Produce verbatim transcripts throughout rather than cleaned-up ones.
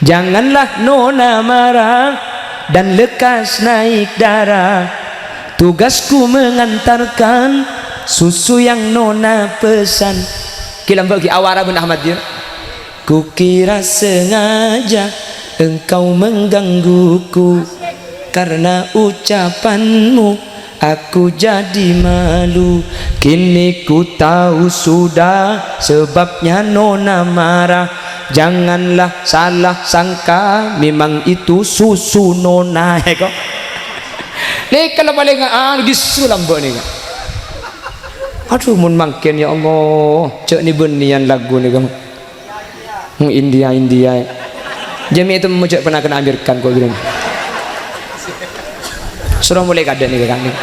Janganlah nona marah dan lekas naik darah. Tugasku mengantarkan susu yang nona pesan. Ki lambâ' ghi' awara bân Ahmad, yâ. Kukira sengaja engkau menggangguku karena ucapanmu. Aku jadi malu, kini ku tahu sudah sebabnya nona marah. Janganlah salah sangka, memang itu susu nona, kok. Nèka la palèng, ah, gissu lambâ' nèka. Aduh, mon mangkèn, ya Allah, jhâ' nè-bânnèyan lagu nèka. Hmm, India, India. Jami itu mojak pernah kena Amir Khan kok gini. Suruh mulai kadang nih, Kang, nih.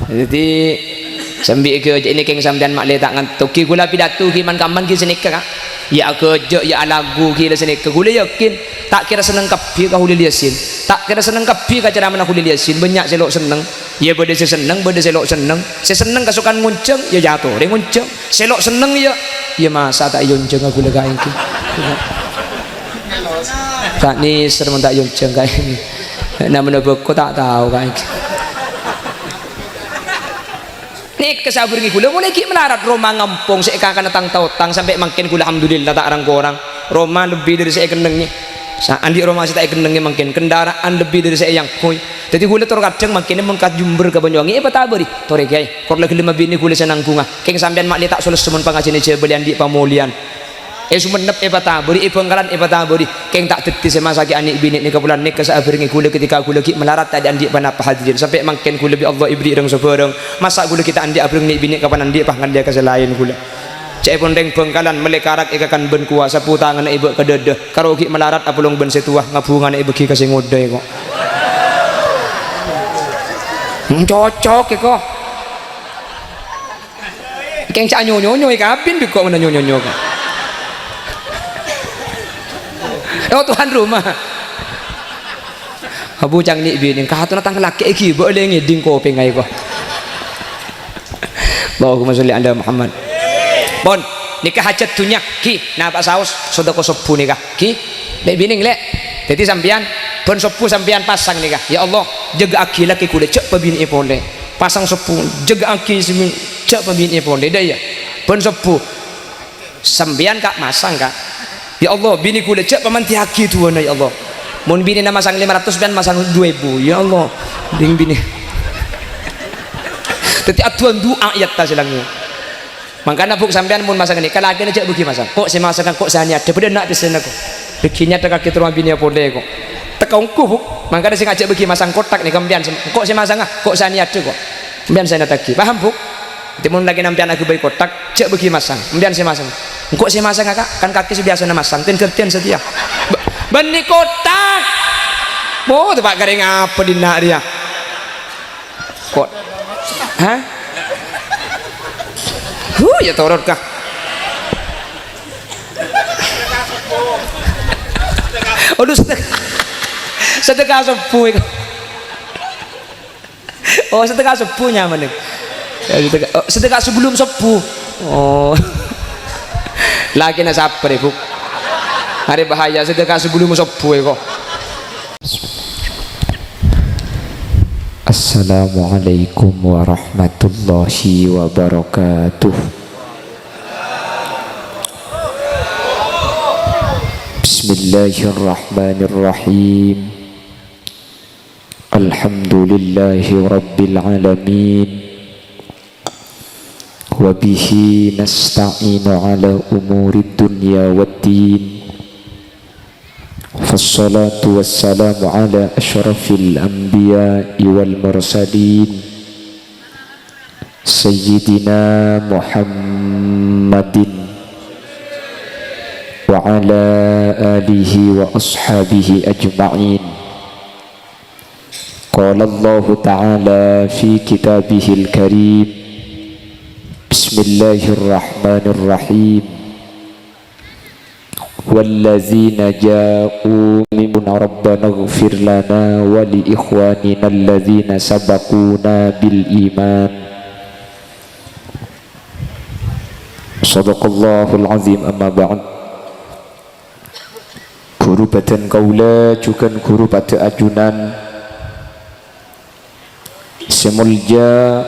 Jadi, sambi ke ini keng sampean mak le tak ngantuk. Ki kula pidato ki man-kaman ki seneka, Kak. Ya agajak, ya alagu ki la seneka. Kula yakin, tak kira seneng kabbi ka Khalil Yasin. Tak kira seneng kabbi ka ceramana Khalil Yasin. Banyak selok seneng. Ya, bâdâ sè senneng, bâdâ sè lo' senneng. Sè senneng kasokan ngonjhâng, ya jâto rè ngonjhâng. Sè lo' senneng, ya, ya masa ta' èyonjhâng aku la ka' ènggi. Ta' nèser mon ta' èyonjhâng ka' ènggi. Namana bâko ta' tao ka' ènggi. Nèka sabârengngè ghulâ molaè ghi' malarat roma ngampong sè èkakana tang-taotang sampè' mangkèn ghulâ alhamdulillah ta' rang-korang. Roma lebbi dâri sè èkennengngè. Sa-, andi' roma sè ta' èkennengngè mangkèn, kendaraan lebbi dâri sè èangghuy. Dhâddhi ghulâ tor kadhâng mangkèn mon ka Jember ka Banyuwangi èpatabâri, "Torè, Kèyaè, kor la ghellem abinè ghulâ sè nangghunga. Kèng sampèyan ma' lè ta' soles mon pangajiânna Jabal è andi' pamolèyan." È Sumenep èpatabâri, è Bhângkalan èpatabâri. Kèng ta' dhâddhi sè masakè anè' binè' nèka polana nèka sabârengngè ghulâ ketika ghulâ ghi' malarat ta' andi' panapa hadirin. Sampè' mangkèn ghulâ bi' Allah èberri' rèng sabârâng. Masa' ghulâ ghi' ta' andi' abâreng nè' binè' kapan andi' pangalèya ka sè laèn ghulâ. Ca'èpon rèng Bhângkalan mellè karak èkakan bân kowa, sapo tanganna èbâ' ka dâdâ. Karo ghi' malarat apolong bân sè towa, ngabhungana èbâghi ka sè ngodâ, kok. Hmm, cocok, kok. Kèng ca' nyo-nyonyo èkabin bi' kok mènta nyo-nyonyo, kok. Oh, tuan rumah. Abu cang nè' binè', katona tang lakè' èghibâ' lè ngèdhing kopèng aè, kok. Allahumma sholli ala Muhammad. Pon, nèka hajat dhunnya, ghi, napa saos, sedekah sobbhu nèka, ghi. Lè' binè', lè'. Dhâddhi sampèyan, bân sobbhu sampèyan pasang nèka. Ya Allah, jâgâ'aghi lakè ghulâ, jhâ' pabinè'è polè. Pasang sobbhu, jâgâ'aghi sè bi-, jhâ' pabinè'è polè. Dâ' iyâ, bân sobbhu. Sampèyan, Ka', masang, Ka'. "Ya Allah, binè ghulâ jhâ' pamandhiyaghi du'âna, ya Allah." Mon binèna masang lèma ratos, sampèyan masang du èbu. Ya Allah, ding binè. Dhâddhi adu'â du'a è attas langngè. Mangkana, Bu', sampèyan mon masang nèka, lakèna jhâ' bâghi masang. Kok sè masang, kok sè anèyadhâ, padâ enna' pèssèna, kok. Bâghi nyadhâ kakè terro abinè polè, kok. Teka ongghu, Bu'. Mangkana sè ngajhâk bâghi masang kotak nèka, sampèyan sè, kok sè masanga, kok sè anèyadhâ, kok. Sampèyan sè nèyadhâghi. Paham, Bu'? Dhâddhi, mon lakèna sampèyan aghâbây kotak, jhâ' bâghi masang. Sampèyan sè masang. Engko' sè masanga, Ka', kan kakè sè biyasana masang, ten ghântèyan satèya. Ba-, bânnè kotak! Oh, teppa' karè ngapa dinna' rèya? Kot-, hah? Huh, ya torot, Ka'. Aduh, sedek-, sedekah sobbhu, Ka'. Oh, sedekah sobbhu nyamana. Ya, sedekah, oh, sedekah sebelum sobbhu. Oh. Lakèna sabbhâr, Bu'. Arè bahaya sedekah sebelum sobbhu, kok. Assalamualaikum warahmatullahi wabarakatuh. Bismillahirrahmanirrahim. Alhamdulillahi rabbil alamin. Wa bihi nasta'inu ala umurid dunya waddin. Fassalatu wassalamu ala asyrafil anbiya'i wal mursalin. Sayyidina Muhammadin wa ala alihi wa ashabihi ajma'in. Qala Allahu ta'ala fi kitabihil karim, bismillahirrahmanirrahim. Walladzina ja'u min rabbana ighfir lana wa li ikhwanina alladzina sabaquna bil iman. Shadaqallahul azim, amma ba'd. Ghuru bhâdhân kaulâ jhughân ghuru padâ ajunan sè molja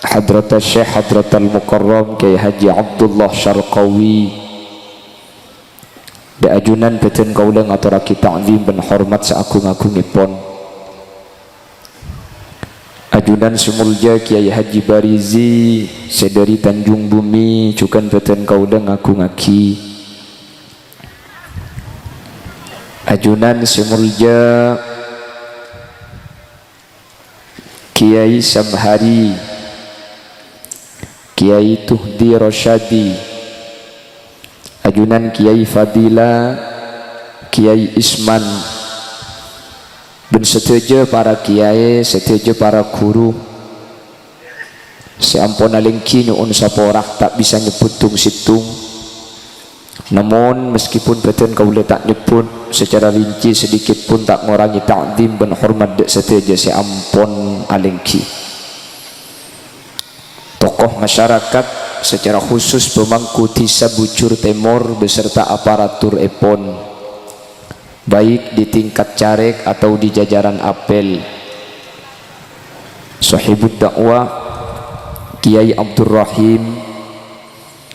Hadratus Syekh Hadratal Mukarram Kyai Haji Abdullah Syarqawi. Dâ' ajunan bhâdhân kaulâ ngatorraghi ta'zim bân hormat saagung-agungngèpon. Ajunan sè molja Kyai Haji Barizi sè dâri Tanjung Bumi jhughân bhâdhân kaulâ ngagungngaghi. Ajunan sè molja Kyai Samhari, Kyai Tuhdi Rosyadi, ajunan Kyai Fadila, Kyai Isman, bân sadhâjâ para kyai, sadhâjâ para ghuru sè ampon alèngghi nyo'on sapora, ta' bisa nyebbhut tong-sèttong. Namong, meskipun bhâdhân kaulâ ta' nyebbhut sacara rinci, sedikit pun ta' ngorangè ta'zim bân hormat dâ' sadhâjâ sè ampon alèngghi. Tokoh masyarakat, secara khusus pemangku Dhisa Bujur Tèmor beserta aparaturèpon, baik di tingkat carèk atau di jajaran apel. Sohibud dakwah, Kyai Abdurrahim,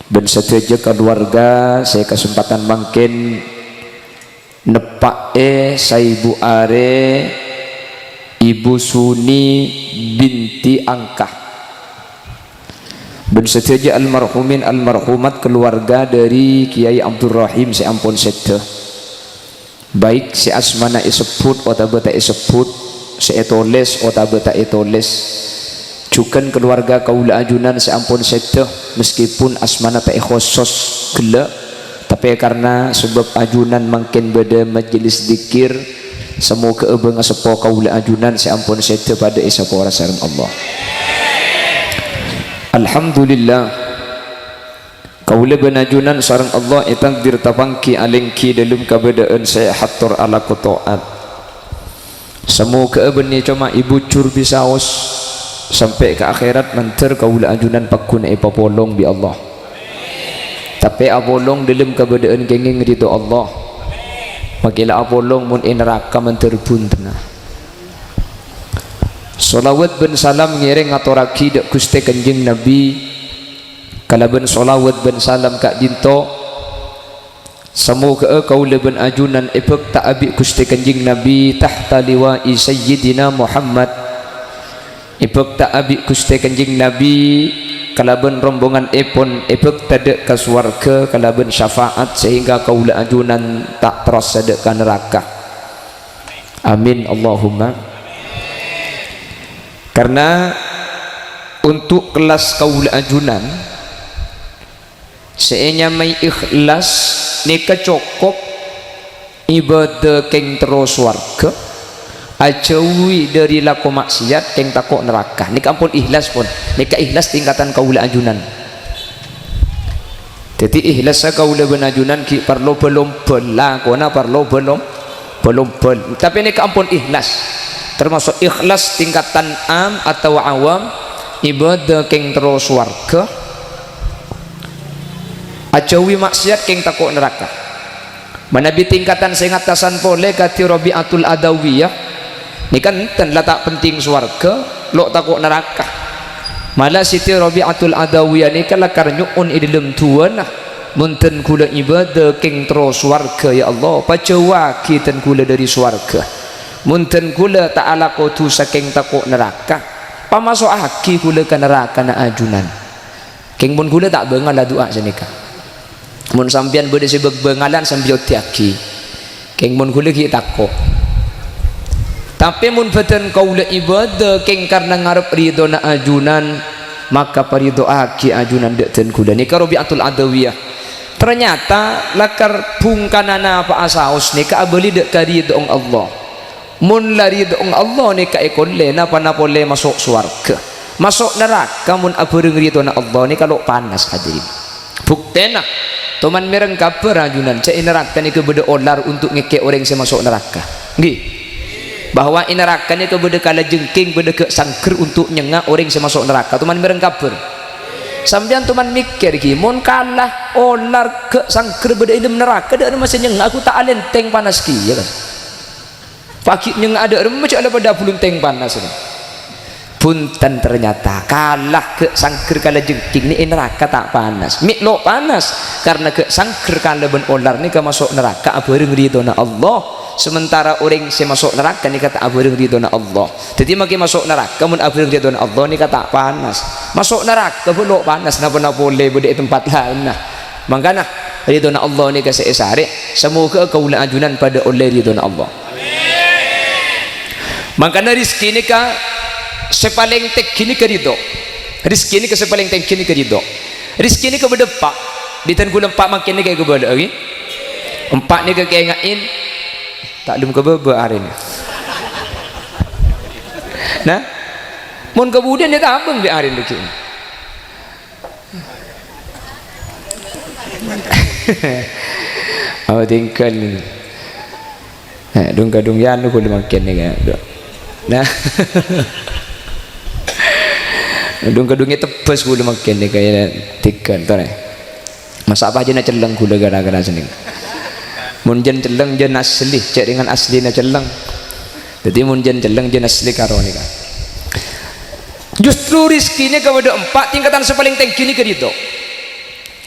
bân sadhâjâ kaluwarga sè kasempadhân mangkèn neppa'è saèbu arè Ibu Suni binti Angka. Bân sadhâjâ almarhumin almarhumat kaluwarga dâri Kyai Abdurrahim sè ampon sèdhâ. Baik sè asmana èsebbhut otabâ ta' èsebbhut, sè ètolès otabâ ta' ètolès. Jhughân kaluwarga kaulâ ajunan sè ampon sèdhâ, meskipun asmana ta' èkhosos ghellâ', tapè karna sabâb ajunan mangkèn bâdâ majelis dzikir, samoghâ'â bângaseppo kaulâ ajunan sè ampon sèdhâ padâ èsapora sareng Allah. Alhamdulillah. Kaulâ bân ajunan sareng Allah ètakdir tapangghi alèngghi dâlem kabâdâ'ân sehat tor alako to'at. Samoghâ'â bânnè coma èbujur bisaos sampè' ka akhèrat, mandhâr kaulâ ajunan pagghun èpapolong bi' Allah. Tapè apolong dâlem kabâdâ'ân kèngèng ridho Allah. Makè la apolong mon è naraka mandhâr bhuntenna. Sholawat bân salam ngèrèng ngatorraghi dâ' Ghustè Kanjeng Nabi. Kalabân sholawat bân salam ka'dinto, samoghâ'â kaulâ bân ajunan èbhâkta abi' Ghustè Kanjeng Nabi tahta liwa'i Sayyidina Muhammad. Èbhâkta abi' Ghustè Kanjeng Nabi kalabân rombongan èpon èbhâkta dâ' ka sowarghâ kalabân syafaat sehingga kaulâ ajunan ta' terros dâ' ka naraka. Amin, Allahumma. Karna untuk kellas kaulâ ajunan, sè ènyamaè ikhlas nèka cokop ibâdâ kèng terro sowarghâ, ajhâuwi dâri lako maksiat kèng tako' naraka. Nèka ampon ikhlas pon. Nèka ikhlas tingkatan kaulâ ajunan. Dhâddhi, ikhlassa kaulâ bân ajunan ghi' parlo bâ-lombâ, lakona parlo bâ-lom-, bâ-lombâ. Tapè nèka ampon ikhlas. Termasuk ikhlas tingkatan am atau awam, ibâdâ kèng terro sowarghâ, ajhâuwi maksiat kèng tako' naraka. Manabi tingkatan sè ngattasan polè kadhi Rabi'atul Adawiyah, nèka enten la ta' penting sowarghâ, lo' tako' naraka. Mala Siti Rabi'atul Adawiyah nèka lakar nyo'on è dâlem du'âna, "Mon dân ghulâ ibâdâ kèng terro sowarghâ, ya Allah, pajhâuwaghi dân ghulâ dâri sowarghâ. Mon dân ghulâ ta' alako dhusa kèng tako' naraka, pamaso'aghi ghulâ ka narakana ajunan." Kèng mon ghulâ ta' bângal adu'a sanèka. Mon sampèyan bâdâ sè bâng-bângalan, sampèyan oddhiyaghi. Kèng mon ghulâ ghi' tako'. Tapè mon bâdân kaulâ ibâdâ kèng karna ngarep ridhona ajunan, maka parèdhâ'aghi ajunan dâ' dân ghulâ. Nèka Rabi'atul Adawiyah. Ternyata lakar bhungkana napa'a saos nèka abâli dâ' karidho'an Allah. Mon la ridho'an Allah nèka èkollè, napa-napa ollè maso' sowarghâ. Maso' naraka mon abhâreng ridhona Allah nèka lo' panas, hadirin. Buktèna, toman mèreng kabhâr ajunan, jhâ' è naraka nèka bâdâ olar untuk ngèkè' orèng sè maso' naraka. Ngghi. Bahwa è naraka nèka bâdâ kalajengking, bâdâ ghâ' sangghâr untuk nyengnga' orèng sè maso' naraka. Toman mèreng kabhâr. Sampèyan toman mèkkèr, ghi, mon kala olar ghâ' sangghâr bâdâ è dâlem naraka, dâ' remma sè nyengnga' ghu ta' alèntèng panas kèya, kan? Paghi' nyengnga' dâ' remma jhâ' la padâ abhulun tèng panas, kan? Bhunten, ternyata kala ghâ' sangghâr kala jengking nè è naraka ta' panas. Mè' lo' panas, karna ghâ' sangghâr kala bân olar nèka maso' naraka abhâreng ridhona Allah. Sementara orèng sè maso' naraka nèka ta' abhâreng ridhona Allah. Dhâddhi, makè maso' naraka mon abhâreng ridhona Allah nèka ta' panas. Maso' naraka bâ' lo' panas, napa-napa polè bâdâ è tempat laènna. Mangkana, ridhona Allah nèka sè èsarè. Samoghâ kaulâ ajunan padâ ollè ridhona Allah. Mangkana, rizki nèka sè palèng tèngghi nèka ridho. Rizki nèka sè palèng tèngghi nèka ridho. Rizki nèka bâdâ empa'. Bhidhân ghulâ empa' mangkèn nèka èkabâlâ'âghi. Empa' nèka kaènga'è. Ta' lem ka bâbâ arèna. Nah, mon kabudiyân ya tabâng bi' arèna dhâggi'. Oh, tinggal. Eh, dung-kadung ya anu ghulâ mangkèn nèka. Nah. Dung-kadungngè tebbhâs ghulâ mangkèn nèka ya tinggal, torè. Masa' apa jâ' nacelleng ghulâ ghârâ-ghârâ sennèng. Mon jân celleng, jân asli, cè' rèngan aslina celleng. Dhâddhi, mon jân celleng, jân asli karo nèka. Justru rizki nèka bâdâ empa', tingkatan sè palèng tèngghi nèka ridho.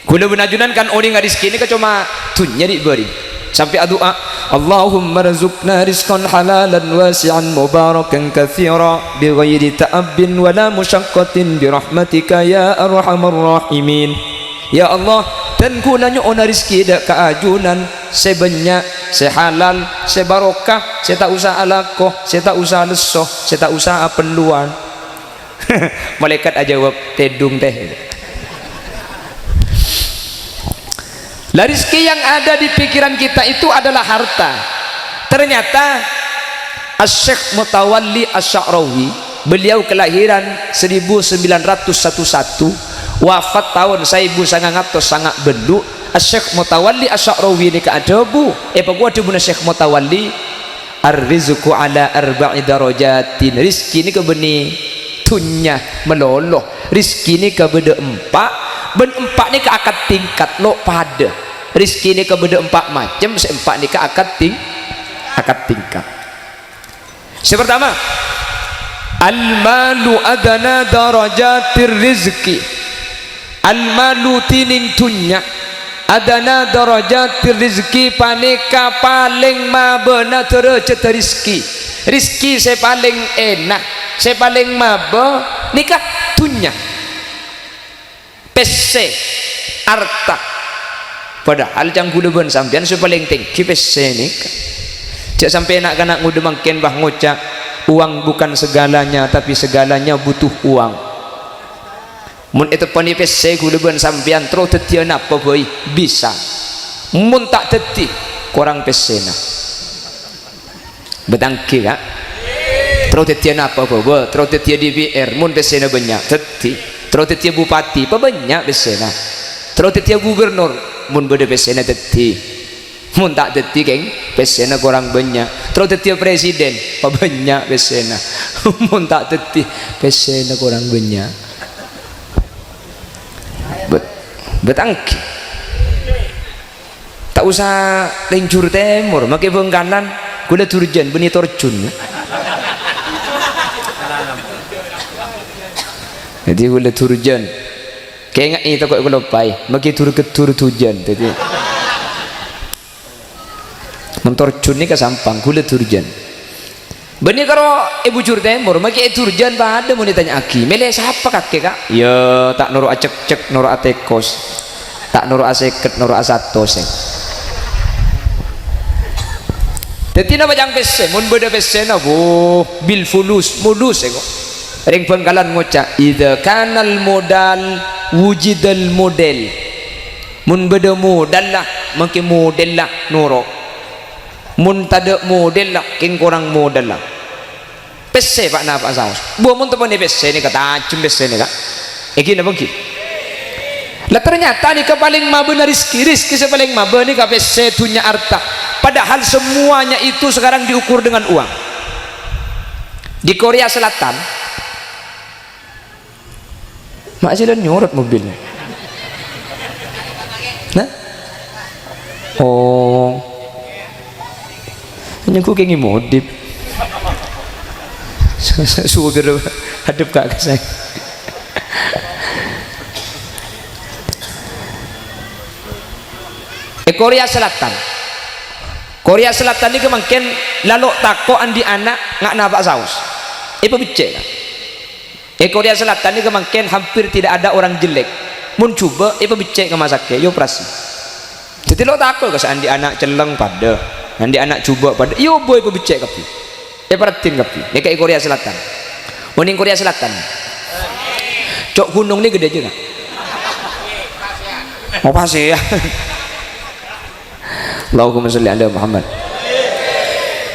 Ghulâ bân ajunan kan orèng arizki nèka coma dhunnya ri'-bâri'. Sampè' adu'a, "Allahumma rzuqna rizqan halalan wasi'an mubarakan katsira bi ghairi ta'abbin wala musyaqqatin bi rahmatika ya arhamar rahimin." Ya Allah, dân ghulâ nyo'ona rizki dâ' ka ajunan sè bânnya', sè halal, sè barokah, sè ta' osa alako, sè ta' osa lesso, sè ta' osa apelluwân. Malaèkat ajâwâb, "Tèdung, tè." Lah, rizki yang ada di pikiran kita itu adalah harta. Ternyata Asy-Syeikh Mutawalli Asy-Sya'rawi, beliau kelahiran seribu sembilan ratus satu satu, wafat taon saèbu sangang atos sanga bâllu'. Asy-Syeikh Mutawalli Asy-Sya'rawi nèka adhâbu, èpakowat dhâbuna Syekh Mutawalli, "Ar-rizqu ala arba'i darajatin." Rizki nèka bânnè dhunnya malolo. Rizki nèka bâdâ empa', bân empa' nèka akad tingkat, lo' padâ. Rizki nèka bâdâ empa' macem, sè empa' nèka akad ting-, akad tingkat. Sè partama, al-malu adna darajatir rizqi. Al-malu, dhinèng dhunnya, adna darajatir rizqi, panèka palèng mabâna dârâjâddhâ rizki. Rizki sè palèng èna', sè palèng mabâ nèka dhunnya. Pèssè, arta. Padahal ca'na ghulâ bân sampèyan sè palèng tèngghi pèssè nèka. Jhâ' sampè' na'-kana' ngodâ mangkèn, bâh, ngoca', "Uang bukan segalanya, tapi segalanya butuh uang." Mon èteppanè pèssè ghulâ bân sampèyan terro dhâddhiyâ napa bhâi bisa. Mon ta' dhâddhi, korang pèssèna. Bâtanggi, Ka'. Terro dhâddhiyâ napa bhâi? Terro dhâddhiyâ D P R, mon pèssèna bânnya', dhâddhi. Terro dhâddhiyâ bupati, pabânnya' pèssèna. Terro dhâddhiyâ gubernur, mon bâdâ pèssèna dhâddhi. Mon ta' dhâddhi, kèng, pèssèna korang bânnya'. Terro dhâddhiyâ presiden, pabânnya' pèssèna. Mon ta' dhâddhi, pèssèna korang bânnya'. Bât-, bâtanggi. Ta' osa lènjhur tèmor, makè Bhângkalan, ghulâ Durjan, bânnè Torjun. Dhâddhi ghulâ Durjan. Kènga'è tako' èkaloppaè, makè dur-gheddur Durjan. Dhâddhi, mon Torjun nèka Sampang, ghulâ Durjan. Bânnè karo è bujur tèmor, makè è Durjan padâ mon ètanya'aghi, "Mèlè sapa kakè, Ka'?" "Iyâ, ta' noro' acekcek, noro' atekos. Ta' noro' asèket, noro' asatos, è." Dhâddhi napa ca'na pèssè? Mon bâdâ pèssèna, wuh, bil fulus, mulus, è, ko'. Rèng Bhângkalan ngoca', "Idza kanal modal wujidal model." Mon bâdâ modalla, makè modella noro'. Mon tadâ' modella, kèng korang modalla. Pèssè, Pa', napa saos? Buah, mon teppanè pèssè nèka, tajhem pèssè nèka. Èngghi napa èngghi? Lah, ternyata nèka palèng mabâna rizki, rizki sè palèng mabâ nèka pèssè, dhunnya, arta. Padahal semuanya itu sekarang diukur dengan uang. Di Korea Selatan, Ma' sè la nyorot mobil. Nah? Oh. Nyengku kèngèng modif. Supir hadep ka, ka saya. È Korea Selatan. Korea Selatan nèka mangkèn lalo' tako' andi' ana' nga' napa' saos. Èpabeccè', Ka'. È Korea Selatan nèka mangkèn hampir tidak ada orang jelek. Mon jhubâ' èpabeccè' ka masakè', èoperasi. Dhâddhi lo' tako' ka sè andi' ana' celleng padâ, andi' ana' jhubâ' padâ, èobâ èpabeccè' kabbhi. Èpareddhin kabbhi. Nèka è Korea Selatan. Mon neng Korea Selatan. Cok ghunong nè ghâdhâ jâ, Ka'. Oh, pasè, ya. Allahumma sholli ala Muhammad.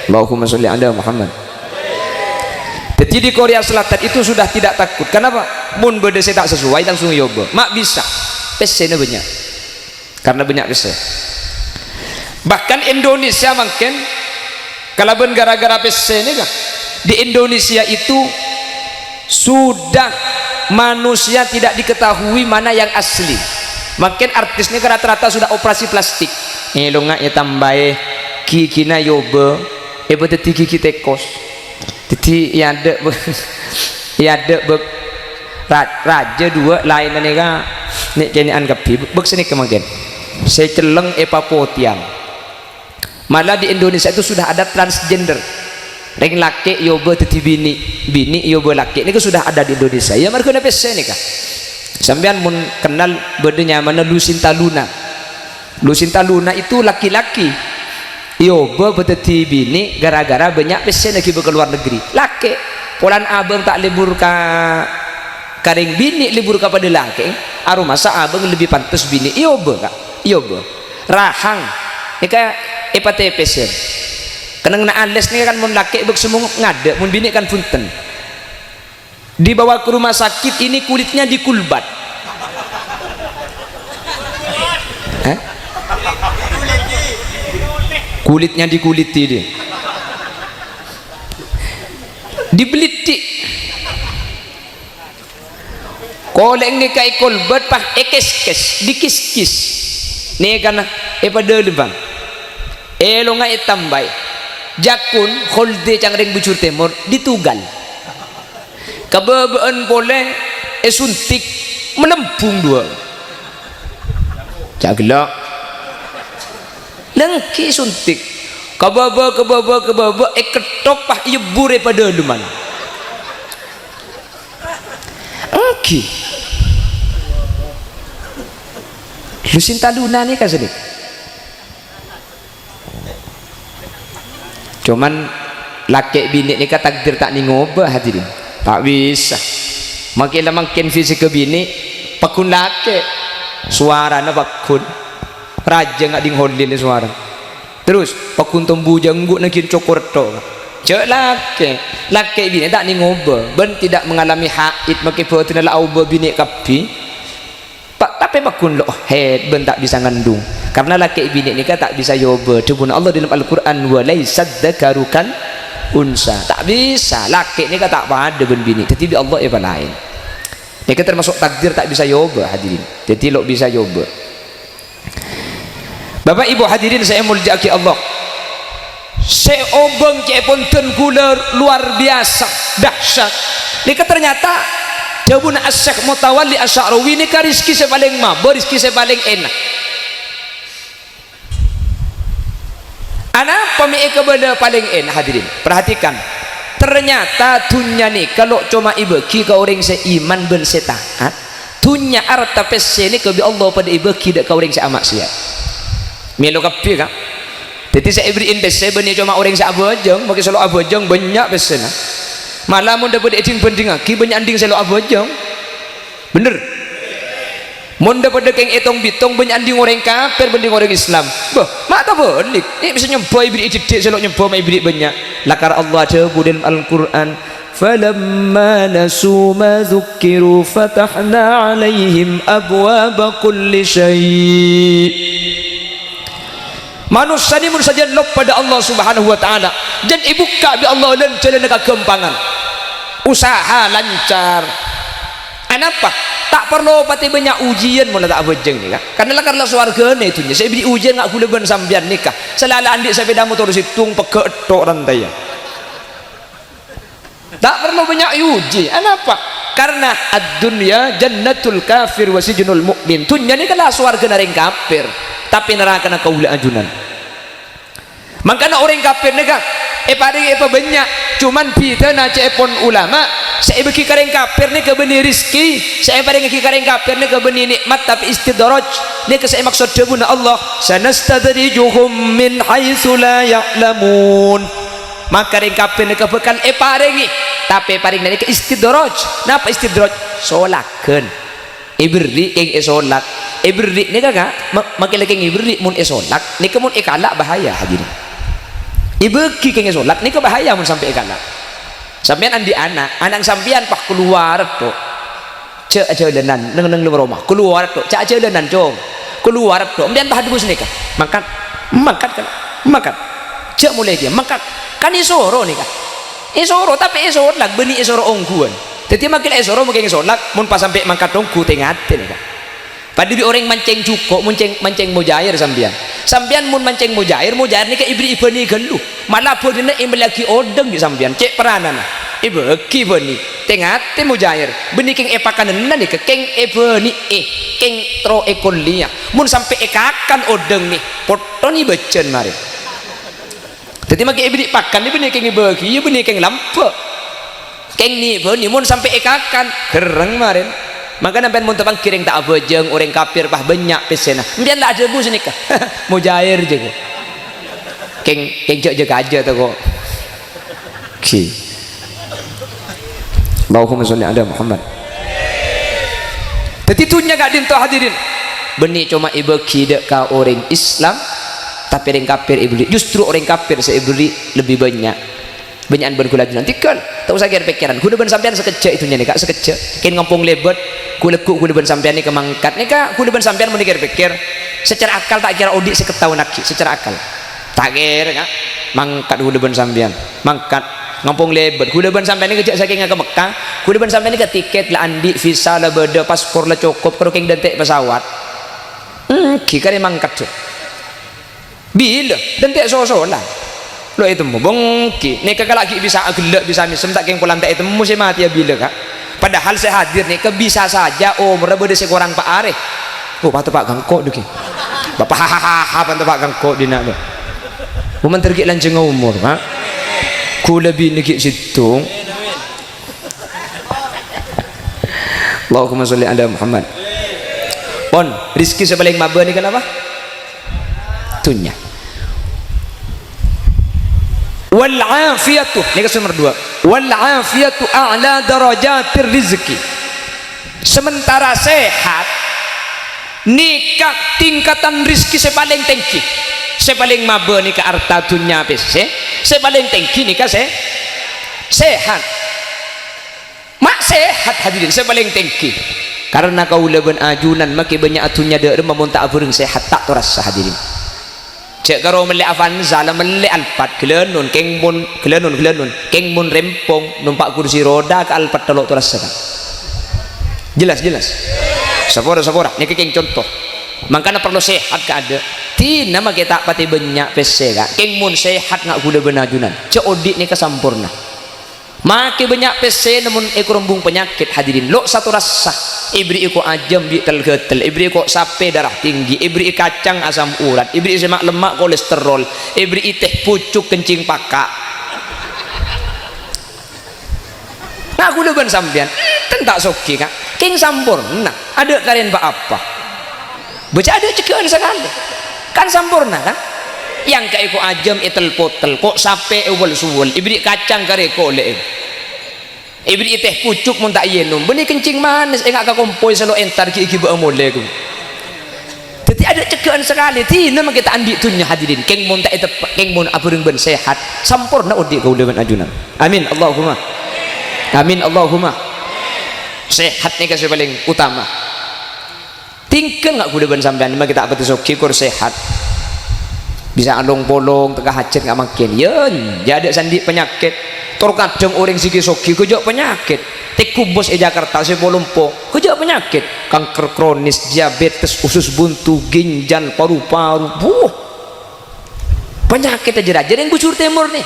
Allahumma sholli ala Muhammad. Jadi di Korea Selatan itu sudah tidak takut. Kenapa? Mon bâdâ sè ta' sesuai, langsung èobâ. Ma' bisa. Pèssèna bânnya'. Karena bânnya' pèssè. Bahkan Indonesia mangkèn kalabân gara-gara pèssè nèka, di Indonesia itu sudah manusia tidak diketahui mana yang asli. Mangkèn artis nèka rata-rata sudah operasi plastik. Èlongnga ètambâi gigina, èobâ, èpadhâddhi gigi tèkos. Dhâddhi èadâ' bâ-, èadâ' bâ-, ra-, rajâ duwâ' laènna nèka nè'-kènè'an kabbhi. Bâ-, bâk sanèka mangkèn. Sè celleng èpapotèyang. Malah di Indonesia itu sudah ada transgender. Rèng lakè' èobâ dhâddhi binè', binè' èobâ lakè'. Nèka sudah ada di Indonesia. Ya, marghâna pèssè nèka. Sampèyan mon kennal bâdâ nyamana Lucinta Luna. Lucinta Luna itu laki-laki èobâ bâ dhâddhi binè' gara-gara bânnya' pèssèna èghibâ ka luar negeri. Lakè', polana abâ' ta' lebur ka, ka rèng binè', lebur ka padâ lakè'. Aromasa abâ' lebbi pantes binè' èobâ, Ka'. Èobâ. Rahang. Nèka èpatèpèsè. Kennengnganna alès nèka kan mon lakè' bâk sè mongo ngadâ', mon binè' kan bhunten. Dibawa ke rumah sakit, ini kulitnya dikulbat. Hah? Kulitnya dikuliti dia. Dibeliti. Kolè' nèka èkolbat, pas èkèskès, dikiskis. Nèkana èpadâlem, Bang. Èlongnga ètambâi. Jhâkun, kholdi cangkèng bujur tèmor, ditugal. Kabâbâ'ân polè èsuntik, malembung duwâ'. Ca' ghellâ'. Lengghi èsuntik. Kabâbâ, kabâbâ, kabâbâ, èketthok, pas èyebbhur è padâlemman. Èngghi. Lucinta Luna nèka sanèka. Coma lakè' binè' nèka takdir ta' nèng ngobâ, hadirin. Ta' bisa. Mangkèn la mangkèn fisikka binè', pagghun lakè'. Sowarana pagghun. Rajâ nga' ding holil sowara. Terros, pagghun tombu jhângghu'na ghi' cokor tho. Jhâ' lakè'. Lakè' binè' ta' nèng ngobâ. Bân tidak mengalami haid, mangkèn bhâdhânna la aobâ binè' kabbhi. Pa-, tapè pagghun lo' haid bân ta' bisa ngandung. Karna lakè' binè' nèka ta' bisa èobâ. Dhâbuna Allah dâlem Al-Qur'an, "Wa laisa dzakaru kal unsa." Ta' bisa. Lakè' nèka ta' padâ bân binè'. Dhâddhi bi' Allah èpalaèn. Nèka termasuk takdir ta' bisa èobâ, hadirin. Dhâddhi lo' bisa èobâ. Bapak Ibu hadirin sè èmoljâ'aghi Allah. Sè obâng ca'èpon dân ghulâ luar biasa, dahsyat. Nèka ternyata dhâbuna Asy-Syaikh Mutawalli Asy-Sya'rawi nèka rejhekkè sè palèng mabâ, rejhekkè sè palèng èna'. Anapa mè' èkabâlâ palèng èna', hadirin? Perhatikan. Ternyata dhunnya nèka lo' coma èbâghi ka orèng sè iman bân sè taat. Dhunnya arta pèssè nèka bi' Allah padâ èbâghi dâ' ka orèng sè ama'siyat. Mèlo kabbhi, Ka'. Dhâddhi sè èberri'i pèssè bânnè coma orèng sè abhâjâng, mangkèn sè lo' abhâjâng bânnya' pèssèna. Mala mon dâ-, padâ èdhing-bhândhingngaghi, bânnya' ding sè lo' abhâjâng. Bhender? Mon dâ-, padâ kèng ètong-bhitong, bânnya' ding orèng kafir bânding orèng Islam. Bâh, ma' tabâlik. È, bisa nyembhâ èberri'i dhiddhi', sè lo' nyembhâ ma' èberri' bânnya'. Lakar Allah adhâbu dâlem Al-Qur'an, "Falamma nasu ma dzukkiru fatahna 'alaihim abwaba kulli syai'." Manossa nè mon sajân loppa dâ' Allah Subhanahu wa Ta'ala, jân èbukka' bi' Allah lan-jhâlânna kaghâmpangan. Usaha lancar. Anapa? Ta' parlo patè bânnya' ujiyân mon la ta' abhâjâng nèka. Karna la-, karna la sowarghâna è dhunnya. Sè èberri' ujiyân nga' ghulâ bân sampèyan nèka. Sè la la andi' sapèda motor sèttong, pegghâ' ètto' rantèya. Ta' parlo bânnya' èojhi. Anapa? Karna ad-dunya jannatul kafir wa sijnul mu'min. Dhunnya nèka la sowarghâna rèng kafir, tapè narakana kaulâ ajunan. Mangkana orèng kafir nèka èparèngè èpabânnya', coma bhidhâna ca'èpon ulama, sè èbâghi ka rèng kafir nèka bânnè rejhekkè, sè èparèngaghi ka rèng kafir nèka bânnè nè'mat tapè istidraj. Nèka sè èmaksod dhâbuna Allah, "Sanastadrijuhum min haitsu la ya'lamun." Maka rèng kafir nèka bhâkal èparèngè, tapè parèngna nèka istidraj. Napa istidraj? Solaghân. Èberri' kèng èsolak. Èberri' nèka, Ka', ma-, makè la kèng èberri' mon èsolak, nèka mon èkala' bahaya, hadirin. Èbâghi kèng èsolak, nèka bahaya mon sampè' èkala'. Sampèyan andi' ana', ana' sampèyan pas kalowar tho'. Jhâ' ajhâlânan, neng-neng lem roma. Kalowar tho', jhâ' ajhâlânan, Cong. Kalowar tho', sampèyan pas adhâbu sanèka. Mangkat, mangkat, Ka', mangkat. Jhâ' molè kèya, mangkat. Kan èsoro nèka. Èsoro, tapè èsolak, bânnè èsoro ongghuwân. Dhâddhi makè la èsoro makè èsolak, mon pas sampè' mangkat ongghu, tè-ngatè nèka. Padâ bi' orèng mancèng jhuko', mancèng, mancèng mojair sampèyan. Sampèyan mon mancèng mojair, mojair nèka èberri'i bânnè ghâllu. Mala bânnèna èmellèyaghi odâng bi' sampèyan, cè' perranana. Èbâghi bânnè. Tè-ngatè mojair. Bânnè kèng èpakanana nèka, kèng èbânnè'è, kèng terro èkollèya. Mon sampè' èkakan odâng nè, potthona bâjân marè. Dhâddhi makè èberri' pakan nè bânnè kèng èbâghi, iyâ bânnè kèng lambâ'. Kèng nè bânnè mon sampè' èkakan, ghârreng marèn. Mangkana sampèyan mon tapangghirèng ta' abhâjâng orèng kafir pas bânnya' pèssèna. Sampèyan la adhâbu sanèka. Mojair jâgâ. Kèng, kèng jhâ', jhâ' kajâ tako'. Ghi. Allahumma sholli ala Muhammad. Dhâddhi dhunnya ka'dinto, hadirin, bânnè coma èbâghi dâ' ka orèng Islam, tapè orèng kafir èberri'. Justru orèng kafir sè èberri' lebbi bânnya'. Bânnya'an bân ghulâ ajunan. Tèngghâl, ta' osa kèr-pèkkèran. Ghulâ bân sampèyan sakejjhâ' è dhunnya nèka, sakejjhâ'. Kèng ngompong lèbât, ghulâ ghu-, ghulâ bân sampèyan nèka mangkat. Nèka ghulâ bân sampèyan mon èkèr-pèkkèr, secara akal ta' kèra odi' sèket taon aghi', secara akal. Ta' kèra, Ka'. Mangkat ghulâ bân sampèyan. Mangkat. Ngompong lèbât. Ghulâ bân sampèyan nèka jhâ' sakènga ka Mekkah. Ghulâ bân sampèyan nèka tikèt la andi', visa la bâdâ, paspor la cokop, karo kèng dântè' pesawat. Èngghi karè mangkat, jhâ'. Bilâ? Dântè' sosolan. Lo' ètemmo, bengki. Nèka kala' ghi' bisa aghellâ', bisa mèsem, ta' kèng polana ta' ètemmo sè matèya bilâ, Ka'. Padahal sè hadir nèka bisa saja omorra bâdâ sè korang pa' arè. Oh, pateppa' gangko' dâggi'. Bapa hahaha, pateppa' gangko' dina' lo'. Momanter ghi' lanjhângnga omor, Ka'. Ghulâ binè ghi' sèttong. Allahumma sholli ala Muhammad. Pon, rizki sè palèng mabâ nèka napa? Dhunnya. Wal afiyatu, nèka sè nomer dua. Wal afiyatu a'la darajatir rizki. Sementara sehat, nèka tingkatan rizki sè palèng tèngghi. Sè palèng mabâ nèka arta dhunnya pèssè, sè palèng tèngghi nèka sè-, sehat. Ma' sehat, hadirin, sè palèng tèngghi. Karna kaulâ bân ajunan makè bânnya' dhunnya dâ' remma mon ta' abhâreng sehat, ta' torassa, hadirin. Jhâ' karo mellè Avanza, la mellè Alphard, ghâlânon, kèng mon, ghâlânon, ghâlânon, kèng mon rèmpong, nompa' kursi roda ka Alphard ta' lo' torassa, Ka'. Jelas, jelas. Sapora, sapora. Nèka kèng conto. Mangkana parlo sehat, Ka', adâ'. Dina makè ta' patè bânnya' pèssè, Ka'. Kèng mon sehat nga' ghulâ bân ajunan. Jhâ' odi' nèka samporna. Makè bânnya' pèssè, namong èkarombhung panyakèt, hadirin. Lo' satorassa. Èberri'i ko' ajâm bi' tel-ghâtel, èberri'i ko' sapè darah tinggi, èberri'i kacang asam urat, èberri'i sè ma'-lemma' kolesterol, èberri'i teh pucuk kencing paka'. Nah, ghulâ bân sampèyan, enten ta' soghi, Ka'? Kèng samporna, adâ' karèn pa-apa. Bâca adâ' cegghâ'ân sakalè. Kan samporna, kan? Èyangka'è ko' ajâm ètel-potel, ko' sapè èwel-suwel, èberri' kacang karè kolè'è. Èberri'i teh pucuk mon ta' ènom, bânnè kencing manis, ènga' ka kompoy sè lo' entar ghi' èghibâ'â molè, ko. Dhâddhi adâ' cegghâ'ân sakalè, dina makè ta' andi' dhunnya, hadirin. Kèng mon ta' èteppa', kèng mon abhâreng bân sehat, samporna odi' kaulâ bân ajunan. Amin, Allahumma. Amin, Allahumma. Sehat nèka sè palèng utama. Tinggal nga' ghulâ bân sampèyan, makè ta' patè soghi, kor sehat. Bisa along-polong teka hajat nga' mangkèn. Yâ, jhâ' dâ' sè andi' panyakèt. Tor kadhâng orèng sè ghi-soghi ghâjâ' panyakèt. Tèko bos è Jakarta sè polompo, ghâjâ' panyakèt. Kanker kronis, diabetes, usus buntu, ginjal, paru-paru. Wuh. Panyakèt jâ-rajâ rèng Bujur Tèmor nè.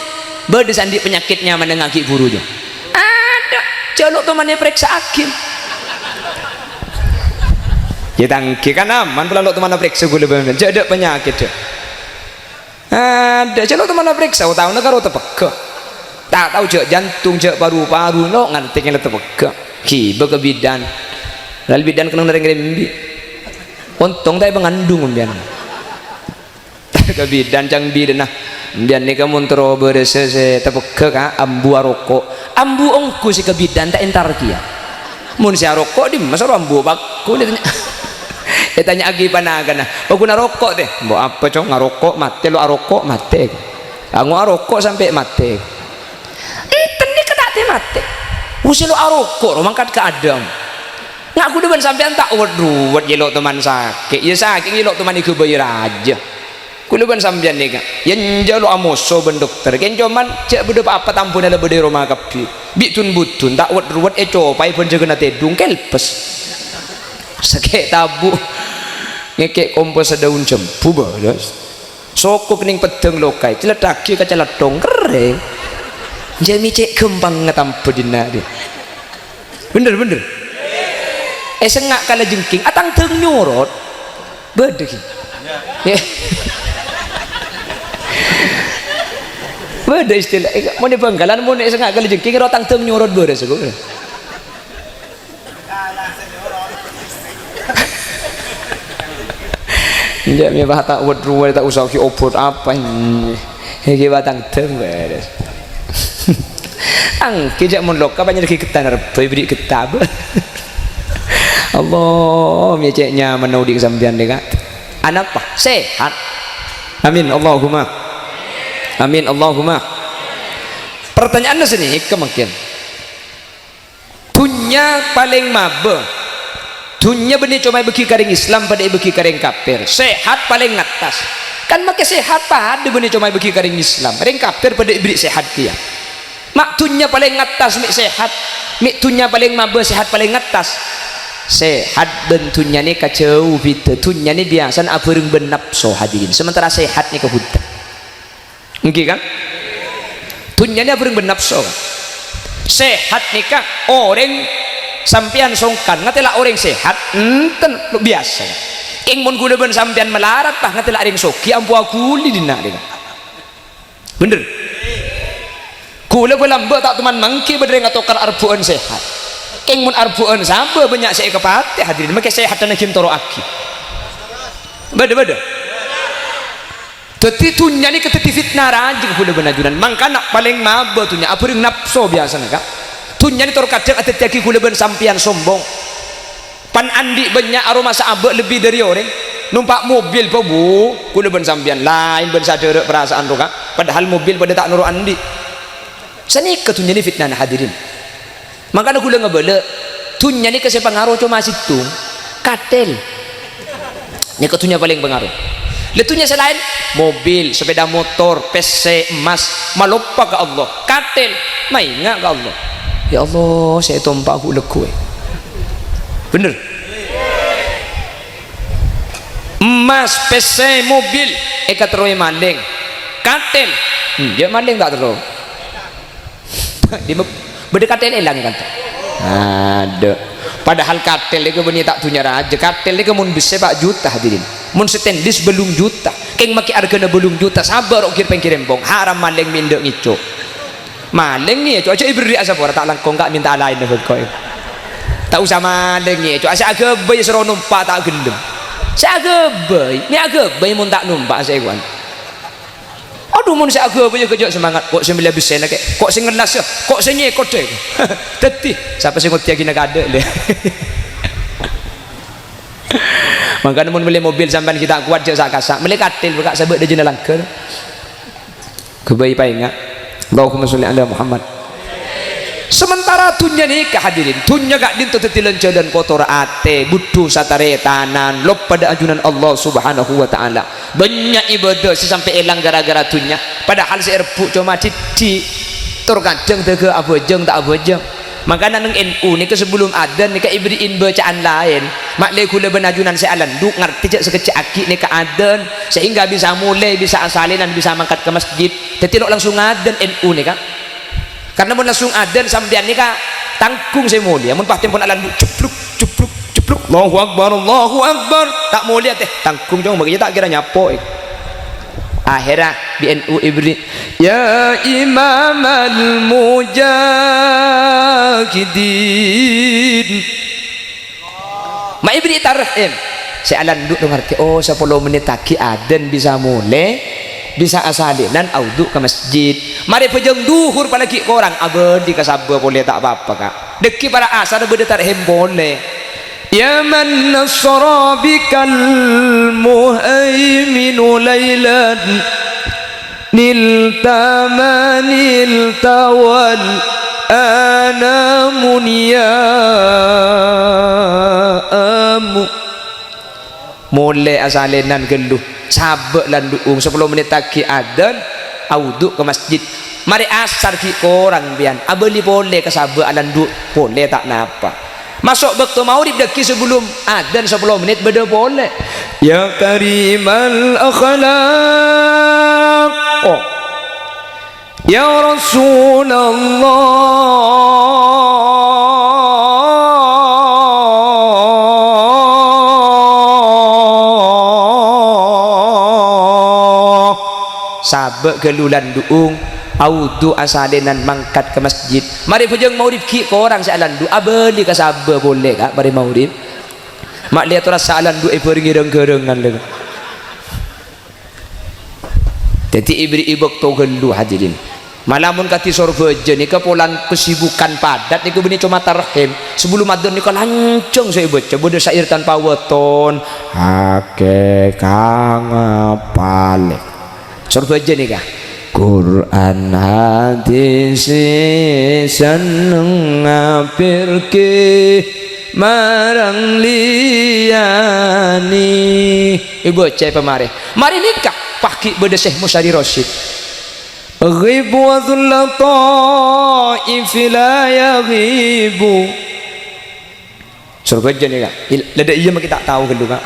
Bâdâ sè andi' panyakèt nyamana ngaghi' buru, jâ. Adâ', jhâ' lo' tomanè parèksa'aghi. Yâ, tangghi kan aman, pola lo' tomanè parèksa ghulâ bân-, jhâ' dâ' panyakèt, jhâ'. Adâ', jhâ' lo' tomanè parèksa, otaona karo tepegghâ. Ta' tao jhâ' jantung, jhâ' paru-paru, lo' ngartè kèng la tepegghâ. Ghibâ ka bidan. Lal bidan kennengnga rèng rembi'. Ontong ta' èpangandung, sampèyan. Ka bidan ca'na bidânna, "Sampèyan nèka mon terro bârâssa sè tepegghâ, Ka', ambu aroko'." Ambu ongghu sè ka bidan ta' èntar kèya. Mon sè aroko' dimma soro ambu pakku, ètanya-, ètanya'aghi panakana, "Paggun aroko' tè?" "Mbok apa, Cong? Aroko' matè, lo' aroko' matè." "Ango' aroko' sampè' matè." "Enten nèka ta' tè-matè. Wis lo' aroko' ro mangkat ka Adam." Nga' ghulâ bân sampèyan ta' wet-ruwet yâ lo' toman sakè'. Yâ sakè' yâ lo' toman èghâbây rajâ. Ghulâ bân sampèyan nèka, yâ enjâ' lo' amoso bân dokter. Kèng coman jhâ' bâdâ pa-apa tambhuna la bâdâ è roma kabbhi. Bi' dun-budun ta' wet-ruwet ècopaè bân jâgâna tèdung kèlpes. Sakè' tabu'. Ngèkè' kompossa dâun jembhu, bârâs. Sokok nèng peddhâng lokaè, cèlèddhâghi ka calèddhong, kerrèng. Jâ' mè' cè' ghâmpangnga tambhâ dinna' rè. Bhender, bhender. Èsengnga' kalajengking, atangdhâng nyorot. Bâdâ, ghi. Bâdâ istilah, mon è Bangkalan, mon èsengnga' kalajengking, ro atangdhâng nyorot bârâs, kok. Enjâ' mè' pas ta' wet-ruwet, ta' usa ghi' obhât apa, ini. Iki batang dhem bârâs. Angghi jhâ' mon loka panjhennengngan ghi' ghettana rebbhâ, èberri' ghettana. Allah, mè' cè' nyamana odi' sampèyan nèka. Anapa? Sehat. Amin, Allahumma. Amin, Allahumma. Pertanyaanna sanèka mangkèn. Dhunnya palèng mabâ. Dhunnya bânnè coma èbâghi ka rèng Islam, padâ èbâghi ka rèng kafir. Sehat palèng ngattas. Kan makè sehat padâ bânnè coma èbâghi ka rèng Islam. Rèng kafir padâ èberri' sehat kèya. Ma' dhunnya palèng ngattas mè' sehat. Mè' dhunnya palèng mabâ, sehat palèng ngattas. Sehat bân dhunnya nèka jhâu bhidhâ. Dhunnya nè biyasana abhâreng bân napso, hadirin. Sementara sehat nèka bhudhâ. Èngghi, kan? Dhunnya nè abhâreng bân napso, kan? Sehat nèka orèng sampèyan songkan ngatèla' orèng sehat, enten, lo' biyasa, kan? Kèng mon ghulâ bân sampèyan malarat, pas ngatèla' rèng soghi, ampo aghuli dinna' rèya. Bhender? Ghulâ bân lambâ' ta' toman mangghi bâdâ rèng atokar arbhu'ân sehat. Kèng mon arbhu'ân sabâ bânnya' sè èkapatè, hadirin, makè sehatta ghi' ètoro'aghi. Bâdâ, bâdâ. Dhâddhi, dhunnya nèka dhâddhi fitna rajâ ghulâ bân ajunan. Mangkana palèng mabâ dhunnya, abhâreng napso biyasana, Ka'. Dhunnya nè tor kadhâng adhâddhiyâghi ghulâ bân sampèyan sombong. Pan andi' bânnya' aromasa abâ' lebbi dâri orèng. Nompa' mobil, bâbu, ghulâ bân sampèyan laèn bân sadhârâ parasaan rowa, Ka'. Padahal mobil padâ ta' noro' andi'. Sanèka dhunnya nè fitnana, hadirin. Mangkana ghulâ ngabâlâ, dhunnya nèka sè pangaro coma sèttong, katèl. Nèka dhunnya palèng pangaro. La dhunnya sè laèn, mobil, sepeda motor, pèssè, emmas, maloppa ka Allah. Katèl, maènga' ka Allah. "Ya Allah, sè ètompa' ghu' lagghu', è." Bhender? Emmas, pèssè, mobil, èkaterrowè malèng. Katèl, hmm, jhâ' malèng ta' terro. Dimma bâdâ katèl èlang, kan? Adâ'. Padahal katèl nèka bânnè ta' dhunnya rajâ. Katèl nèka mon bessè pa' juta, hadirin. Mon stainless bâllung juta. Kèng makè arghâna bâllung juta, sabâ' ro' ghir-pèngghir embong. Haram malèng mè' endâ' ngèco'. Malèng ngèco', jhâ' èberri'a sapora, ta' langkong, Ka', mènta'a laènna bengko. Ta' osa malèng ngèco', sè aghâbây soro nompa' ta' ghellem. Sè aghâbây, mè' aghâbây mon ta' nompa' sè èkowan. Adhu, mon sè aghâbây ghâjâ' semangat, ko' sè mellèya bessèna kè, ko' sè ngellas yâ, ko' sè nyèkot dâ'. Dhâddhi, sapa sè ngodiyâghina kadâ' lè. Mangkana mon mellè mobil sampèyan ghi' ta' kowat jhâ' sa'-kasa', mellè katèl bâ' Ka' sabâ' dâjâna langghâr. Ghâbây paènga'. Allahumma sholli ala Muhammad. Sementara dhunnya nèka, hadirin, dhunnya ka'dinto dhâddhi lan-jhâlân kotor atè, budhu sataretanan, loppa dâ' ajunan Allah Subhanahu wa Ta'ala. Bânnya' ibadah sè sampè' èlang ghârâ-ghârâ dhunnya, padahal sè èrebbhu' coma dhiddhi'. Tor kadhâng dhâghâ abhâjâng ta' abhâjâng. Mangkana neng N U nèka sabellum adzan nèka èberri'i bacaan laèn. Ma'lè ghulâ bân ajunan sè alandu' ngartè jhâ' sakejjhâ' aghi' nèka adzan, sehingga bisa molè, bisa asalènan, bisa mangkat ka masjid. Dhâddhi lo' langsung adzan N U nèka. Karna mon langsung adzan sampèyan nèka tangghung sè molèya. Mon pas tempona alandu', jebluk, jebluk, jebluk. Allahu Akbar, Allahu Akbar. Ta' molèya tè, tangghung cong, makanya ta' kèra nyapo. Akhèrra bi' N U èberri', "Ya Imamal Mujahidin." Ma' èberri' tarhim. Sè alandu' ro ngartè, oh, sapolo mennit aghi' adzan bisa molè, bisa asalènan audhu' ka masjid. Marè bhâjâng dhuhur palaghi' korang, abâli ka sabbhâ polè ta' pa-apa, Ka'. Dhâggi' para asar bâdâ tarhim polè. Ya man nasara bikal muhaiminu lailan. Nilta ma nilta wal anamu niyamu. Molè asalènan ghâllu, sabâ' landu'ung, sapolo mennit aghi' adzan, audhu' ka masjid. Marè asar ghi' korang biyân, abâli polè ka sabâ' alandu' polè ta' napa. Maso' bâkto maghrib dhâggi' sabellum adzan sapolo mennit bâdâ polè. Ya karimal akhlaq. Oh. Ya Rasulullah. Sabâ' ghâllu landu'ung, audhu' asalènan mangkat ka masjid. Marè bhâjâng maghrib ghi' korang sè alandu', abâli ka sabâ' polè, Ka', marè maghrib. Ma' lèyato rassa alandu' èbhârengngè rang-ghârângan, lè. Dhâddhi èberri'i bâkto ghâllu, hadirin. Mala mon kadhi Sorbhâjâ nèka polana kesibukan padat nèka bânnè coma tarhim. Sabellum adzan nèka lanjhâng sè èbâca, bâdâ syair tanpa weton. Akè kang apalè. Sorbhâjâ nèka. Qur'an hadis senneng ngabherke marang liyane. Èbâca pamarè. Marè nèka, paghi' bâdâ Syekh Musyari Rasyid. Ghibu wa dhulla taifi la yaghibu. Sorbhâjâ nèka. Il-, la dâ' iyâ mangkè ta' tao ghâllu, Ka'.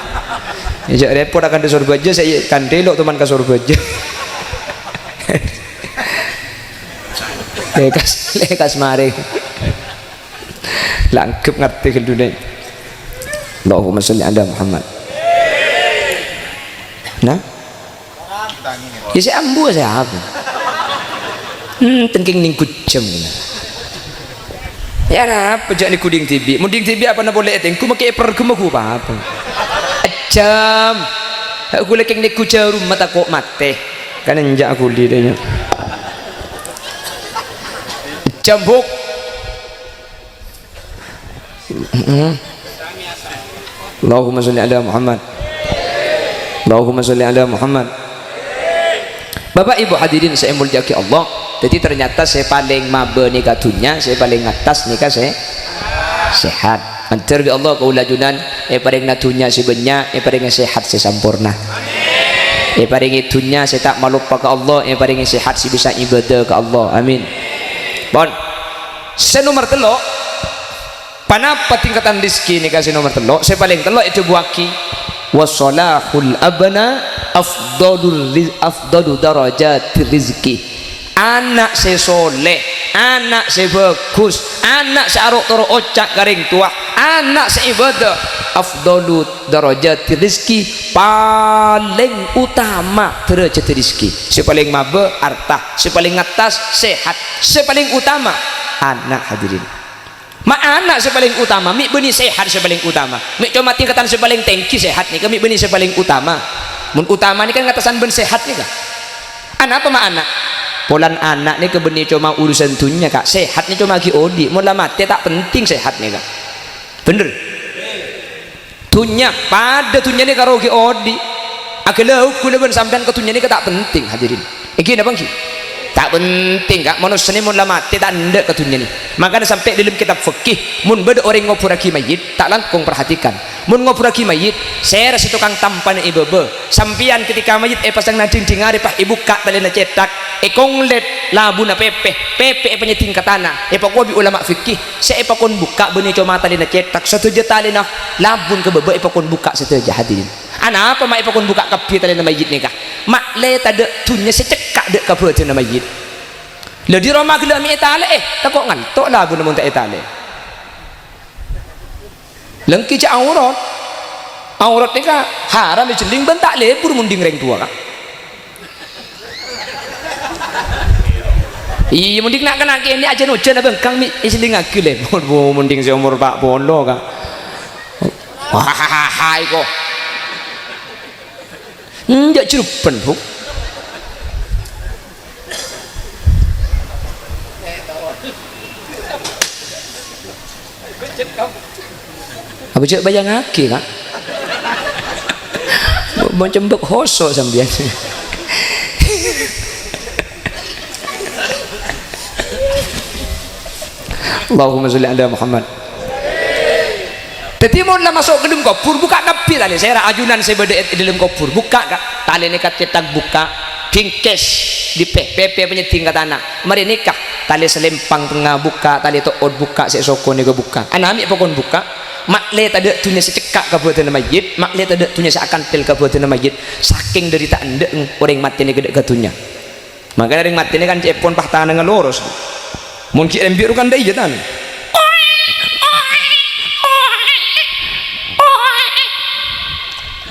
Jhâ' rèpot akanta Sorbhâjâ, sè iyâ kanthi lo' toman ka Sorbhâjâ. Lekas, lekas marè. La anggep ngartè ghâllu, nè. Allahumma sholli ala Muhammad. Nah? Iyâ sè ambu sè apa? Hmm, tengking nèngghu jam. Iyâ arapa jhâ' nèngghu dhibi'. Mon dhibi' apana polè ètèngghu makè èperghem ghu apa. Ejjam. Aku lè kèng nèngghu jhârum ma tako' matè. Kan enjâ' aku li dâ' iyâ. Ejjam, Buk. Allahumma sholli ala Muhammad. Allahumma sholli ala Muhammad. Bapak Ibu hadirin sè èmoljâ'aghi Allah, dhâddhi ternyata sè palèng mabâ nèka dhunnya, sè palèng ngattas nèka sè sehat. Mandhâr bi' Allah kaulâ ajunan èparèngana dhunnya sè bânnya', èparèngè sehat sè samporna. Èparèngè dhunnya sè ta' maloppa ka Allah, èparèngè sehat sè bisa ibadah ka Allah. Amin. Pon. Sè nomer tello', Panapa tingkatan rizki nèka sè nomer tello'? Sè palèng tello' èdhâbuwâghi, "Wa shalahul abna afdhalur riz-, afdhalu darajatir rizki." Ana' sè soleh, ana' sè bhâghus, ana' sè aro'-toro' oca' ka rèng towa, ana' sè ibadah, afdhalu darajatir rizki, palèng utama dârâjhâddhâ rizki. Sè palèng mabâ, arta. Sè palèng ngattas, sehat. Sè palèng utama, ana', hadirin. Ma' ana' sè palèng utama, mè' bânnè sehat sè palèng utama. Mè' coma tingkatan sè palèng tèngghi sehat nèka, mè' bânnè sè palèng utama. Mon utama nèka kan ngattasan bân sehat nèka. Anapa ma' ana'? Polana ana' nèka bânnè coma urusan dhunnya, Ka'. Sehat nèka coma ghi' odi'. Mon la matè ta' penting sehat nèka. Bhender? Dhunnya, padâ dhunnya nèka karo ghi' odi'. Aghâlâuk ghulâ bân sampèyan ka dhunnya nèka ta' penting, hadirin. Èngghi napa èngghi? Ta' penting, Ka'. Manossa nè mon la matè ta' endâ' ka dhunnya nè. Mangkana sampè' dâlem kitab fikih, mon bâdâ orèng ngobhurraghi mayyit, ta' langkong perhatikan. Mon ngobhurraghi mayyit, sèra sè tokang tampana è bâbâ. Sampèyan ketika mayyit èpasang nang dhingdhing arè, pas èbukka' talèna cèthak, èkonglèt labuna pèpè, pèpè èpanyèddhing ka tana, èpakowa bi' ulama fikih, sè èpakon bukka' bânnè coma talèna cèthak, sadhâjâ talèna labun ka bâbâ èpakon bukka' sadhâjâ, hadirin. Anapa ma' èpakon bukka' kabbhi talèna mayyit nèka? Ma' lè tadâ' dhunnya sè cekka' dâ' ka bâdâna mayyit. La, dhi roma ghellâ' mè' ètalè'è, tako' nganto' labuna mon ta' ètalè'è. La ènggi jhâ' aurat. Aurat nèka haram èjhelling bân ta' lebur mondhing rèng towa, Ka'. Iyâ, mondhing na'-kana' kènè' ajân ojhân abângkang mè' èjhellingngaghi lè. Mondhing sè omor pa' polo, Ka'. Wah, iko. Enjâ' jhurubân, Bu. Apa jhâ' bâjângngaghi, Ka'? Mon cembek hoso sampèyan. Allahumma sholli ala Muhammad. Dhâddhi, mon la maso' ka dâlem kobhur, bukka' kabbhi talè. Sèra ajunan sè bâdâ è, è dâlem kobhur, bukka', Ka'. Talè nèka cèthak bukka', dhingkes, dipè, pèpè èpanyèddhing ka tana. Marè nèka, talè salèmpang tengnga bukka', talè to'ot bukka', sè soko nèka bukka'. Ana' mè' pokon bukka'. Ma' lè tadâ' dhunnya sè cekka' ka bâdâna mayyit, ma' lè tadâ' dhunnya sè akanthil ka bâdâna mayyit. Sakèng dâri ta' endâ' orèng matè nèka dâ' ka dhunnya. Mangkana orèng matè nèka kan cè'èpon pas tanangnga loros. Mon ghi' rembi' ro kan dâ' iyâ tan.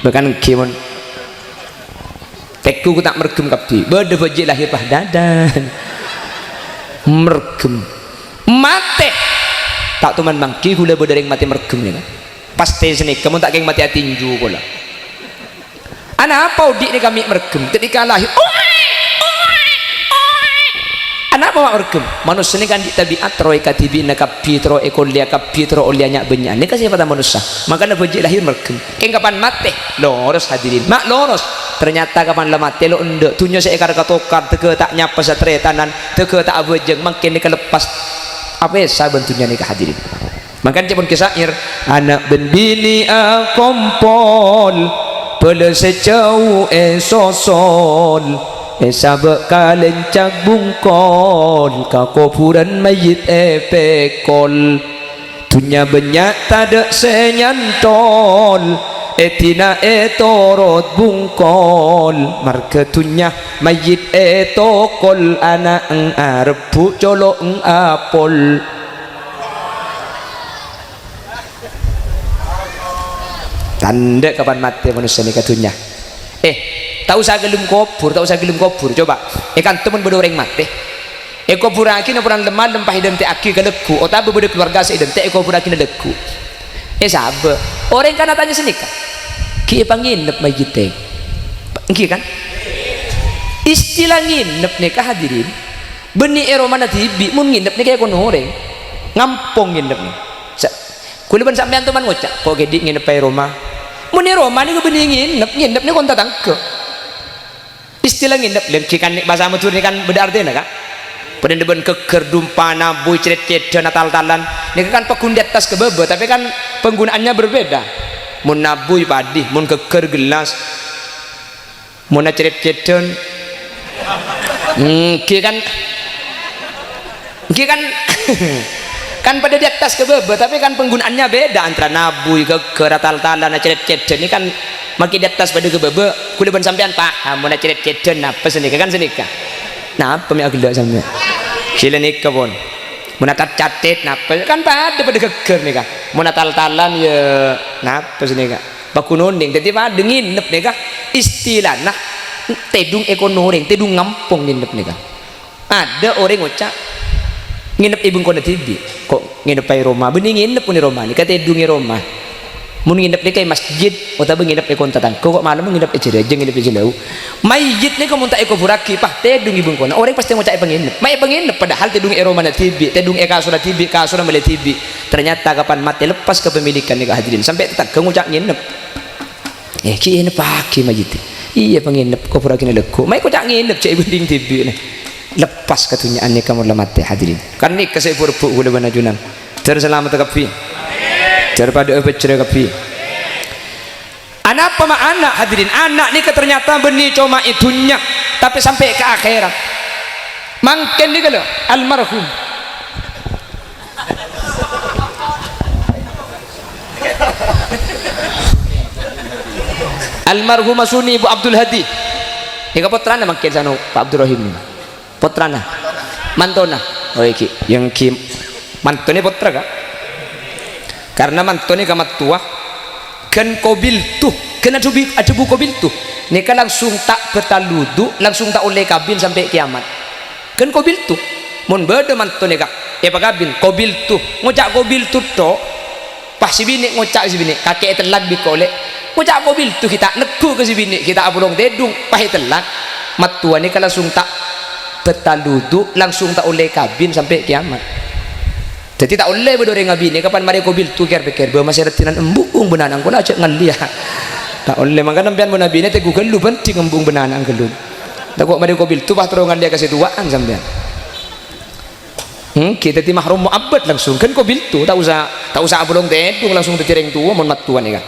Bahkan ghi' mon tèko ta' mergem kabbhi. Bâdâ bhâji' lahir pas dâdân. Mergem. Matè. Ta' toman manggi ghulâ bâdâ orèng matè mergem nèka. Pastè sanèka mon ta' kèng matèya tinju pola. Anapa odi' nèka mè' mergem? Ketika lahir, oe, oe, oe. Anapa ma' mergem? Manossa nèka andi' tabi'at terro èkadhibi'na kabbhi, terro èkollèya kabbhi, terro ollèya nya'-bânnya'an. Nèka sèpatta manossa. Mangkana bhâji' lahir mergem. Kèng kapan matè? Loros, hadirin. Ma' loros. Ternyata kapan la matè lo' endâ'. Dhunnya sè èkar-katokar, dhâgghâ ta' nyapa sataretanan, dhâgghâ ta' abhâjâng, mangkèn nèka leppas. Apèsa bân dhunnya nèka, hadirin. Mangkana ca'èpon kè syair, "Ana' bân binè akompol, bâlâ sè jhâu èsosol, èsabâ' ka lèncak bungkol, ka kobhurân mayyit èpèkol. Dhunnya bânnya' tadâ' sè nyantol, èdina ètorot bungkol, marghâ dhunnya mayyit ètokol, ana' arebbhu' colo' apol." Tandhâ kapan matè manossa nèka dhunnya. Eh, ta' osa ghellem kobhur, ta' osa ghellem kobhur. Coba, è kanto mon bâdâ orèng matè. Èkobhurraghi napa polana lem-malem pas èdântè'aghi ka lagghu', otabâ bâdâ keluarga sè èdântè' èkobhurraghina lagghu'. Èsabâ'. Orèng kan atanya sanèka. Ghi' èpangènep mayyit, Dèng? Èngghi kan? Istilah ngènep nèka, hadirin, bânnè è romana dhibi', mon ngènep nèka èkon orèng. Ngampong ngènep nèka. Sa-, Kaulâ bân sampèyan toman ngoca', "Ko' ghi' dhi' ngèneppa è roma." Mon è roma nèka bânnè ngènep, ngènep nèka kon tatangghâ. Istilah ngènep, lèngghi kan nè' bhâsa Madhurâ nèka kan bâdâ artèna, Ka'. Padâ bân ghâgghâr, dumpa, nabbhuy, cèdhâ-cèdhâna, tal-talan. Nèka kan pagghun di attas ka bâbâ, tapè kan penggunaannya berbeda. Mon nabbhuy padhi, mon ghâgghâr ghellâs. Monna cèdhâ-cèdhâna. Èngghi kan, èngghi kan, kan padâ di attas ka bâbâ, tapè kan penggunaannya beda antara nabbhuy, ghâgghâr, tal-talan, cèdhâ-cèdhâna nèka kan makè di attas padâ ka bâbâ. Kaulâ bân sampèyan paham, monna cèdhâ-cèdhâna napa sanèka, kan sanèka. Napa mè' aghellâ' sampèyan? Ghilâ nèka pon. Monna cat-catet napa, kan padâ, padâ ghâgghâr nèka. Monna tal-talan, ya napa sanèka. Pagghun onèng, dhâddhi padâ ngènep nèka istilana tèdung èkon orèng, tèdung ngampong ngènep nèka. Adâ' orèng ngoca', "Ngènep è bengkona dhibi', ko' ngèneppa è roma." Bânnè ngènep mon è roma nèka tèdung è roma. Mon ngènep nèka è masjid otabâ ngènep è kon tatangghâ, ko' malem ngènep è jârâ, jhâ' ngènep è jhâlâu. Mayyit nèka mon ta' èkobhurraghi, pas tèdung è bengkona, orèng pastè ngoca' èpangènep. Ma' èpangènep, padahal tèdung è romana dhibi', tèdung è kasorra dhibi', kasorra mèlè dhibi'. Ternyata kapan matè leppas kepemilikan nèka, hadirin, sampè' tatangghâ ngoca' ngènep. Eh, ghi' èneppaghi mayyit. Iyâ, pangènep, kobhurraghina lagghu'. Ma' èkoca' ngènep, jhâ' èbhândhing dhibi', nè. Lep-, Pas ka dhunnya'an nèka mon la matè, hadirin. Kan nèka sè èbhu-rebbhu kaulâ bân ajunan. Jhâr salamet kabbhi. Jhâr padhâ'â bhâjhrâ kabbhi. Anapa ma' ana', hadirin? Ana' nèka ternyata bânnè coma è dhunnya, tapè sampè' ka akhèrat. Mangkèn nèka lho, almarhum. Almarhumah Suni Ibu Abdul Hadi. Nèka pottrana mangkèn sano Pak Abdurrahim nèka. Pottrana. Mantona. Oh, èngghi. Èngghi mantonè pottra, Ka'. Karna mantonè ka mattowa. Ghân qabiltu. Ghân adhâbu-, adhâbu qabiltu. Nèka langsung ta' bâtal wudu, langsung ta' ollè kabin sampè' kèyamat. Ghân qabiltu. Mon bâdâ mantonè, Ka', èpakabin, qabiltu. Ngoca' qabiltu tok. Pas sè binè' ngoca' ka sè binè', "Kakè ètellak bi' engko' lè'." Ngoca' qabiltu ghi' ta' neggu' ka sè binè', ghi' ta' apolong tèdung, pas ètellak. Mattowa nèka langsung ta' bâtal wudu, langsung ta' ollè kabin sampè' kèyamat. Dhâddhi ta' ollè bâdâ orèng abinè kapan marè qabiltu kèr-pèkkèr, "Bâ, masè raddhinan embu'ung bân ana' engko' la ajjhâ' ngallèya." Ta' ollè, mangkana sampèyan mon abinè tèngghu ghâllu bhânding embu'ung bân ana' ghâllu. Tako' marè qabiltu pas terro ngallèya ka sè towa'an sampèyan. Èngghi, dhâddhi mahrum mu'abbad langsung. Ghân qabiltu, ta' osa, ta' osa apolong tèdung langsung dhâddhi rèng towa mon mattowa nèka.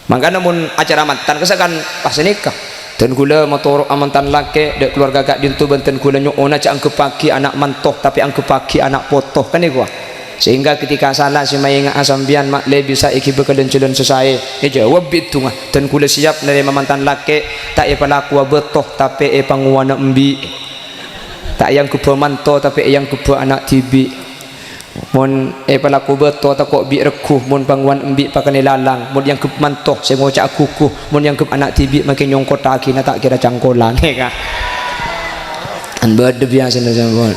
Mangkana mon acara mantan kassa' kan pas nèka. Dân kaulâ matoro'a mantan lakè', dâ' kalowarga ka'dinto bân dân kaulâ nyo'ona jhâ' angghebbhâghi ana' manto, tapè angghebbhâghi ana' poto, kan nèko. Sehingga ketika sala sè maènga'a sampèyan ma'lè bisa èghibâ ka lan-jhâlân sè saè, èjâwâb bi' dhungnga. Dân kaulâ siap narèma mantan lakè', ta' èpalakowa bâto, tapè èpangowana embi'. Ta' èangghebbhâ manto, tapè èangghebbhâ ana' dhibi'. Mon èpalako bâto tako' bi' regghu, mon pangowan embi' pakennè lalang, mon èangghep manto sè ngoca'a ghugu, mon èangghep ana' dhibi' makè nyongkottaghi na ta' kèra cangkolang, ya, Ka'. Kan bâdâ biyasana sampon.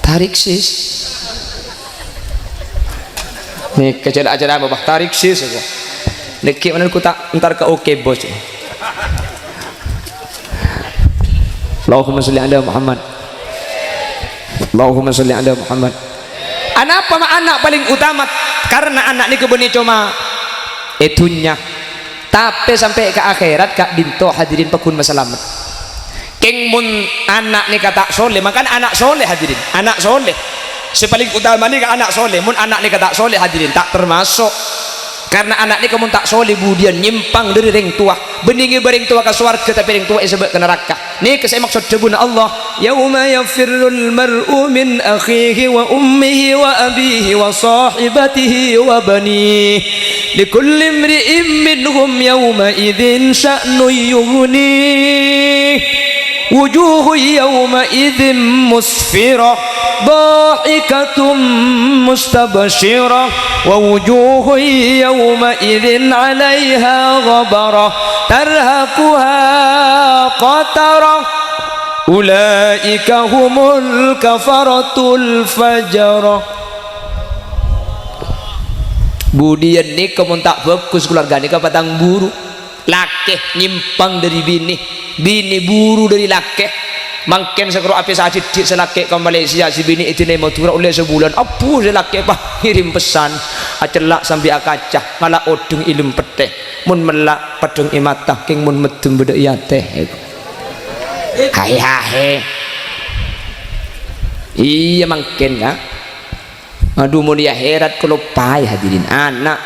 Tarik, sis. Nèka jhâ' la acara apa, Bah? Tarik, sis, aku. Nèka mana ku ta' entar ka oke, Bos. Allahumma sholli ala Muhammad. Allahumma sholli ala Muhammad. Anapa ma' ana' palèng utama? Karna ana' nèka bânnè coma è dhunnya. Tapè sampè' ka akhèrat, ka'dinto, hadirin, pagghun masalamet. Kèng mon ana' nèka ta' solè, mangkana ana' solè, hadirin, ana' solè. Sè palèng utama nèka ana' solè. Mon ana' nèka ta' solè, hadirin, ta' termaso'. Karna ana' nèka mon ta' solè, budiyân nyèmpang dâri rèng towa. Bânnè ngèbâ rèng towa ka sowarghâ, tapè rèng towa èsabâ' ka naraka. Nèka sè èmaksod dhâbuna Allah, "Yauma yafirrul mar'u min akhihi wa ummihi wa abihi wa sahibatihi wa banihi. Likulli imri'in minhum yauma idzin sya'nun yughnih. Wujuhun yauma idzin musfirah, dhahikatum mustabsyirah, wa wujuhun yauma idzin 'alaiha ghabarah, tarhaquha qatarah." Ulaika humul kafaratul fajarah. Budiyân nèka mon ta' bhâghus kalowarga nèka patang buru. Lakè nyèmpang dâri binè, binè buru dâri lakè. Mangkèn sè karo apè sè adiddhi' sè lakè ka Malaysia, sè binè èdinai Madhurâ ollè sabulân. Abbhu sè lakè, pas, ngèrèm pesan. Acella' sambi akaca, ngala' odhâng è lem pettè. Mon mella' padhâng è mata, kèng mon meddhem bâdâ è atè. Hahe-hahe. Iyâ, mangkèn, Ka'. Adhu, mon è akhèrat kaloppaè, hadirin. Ana'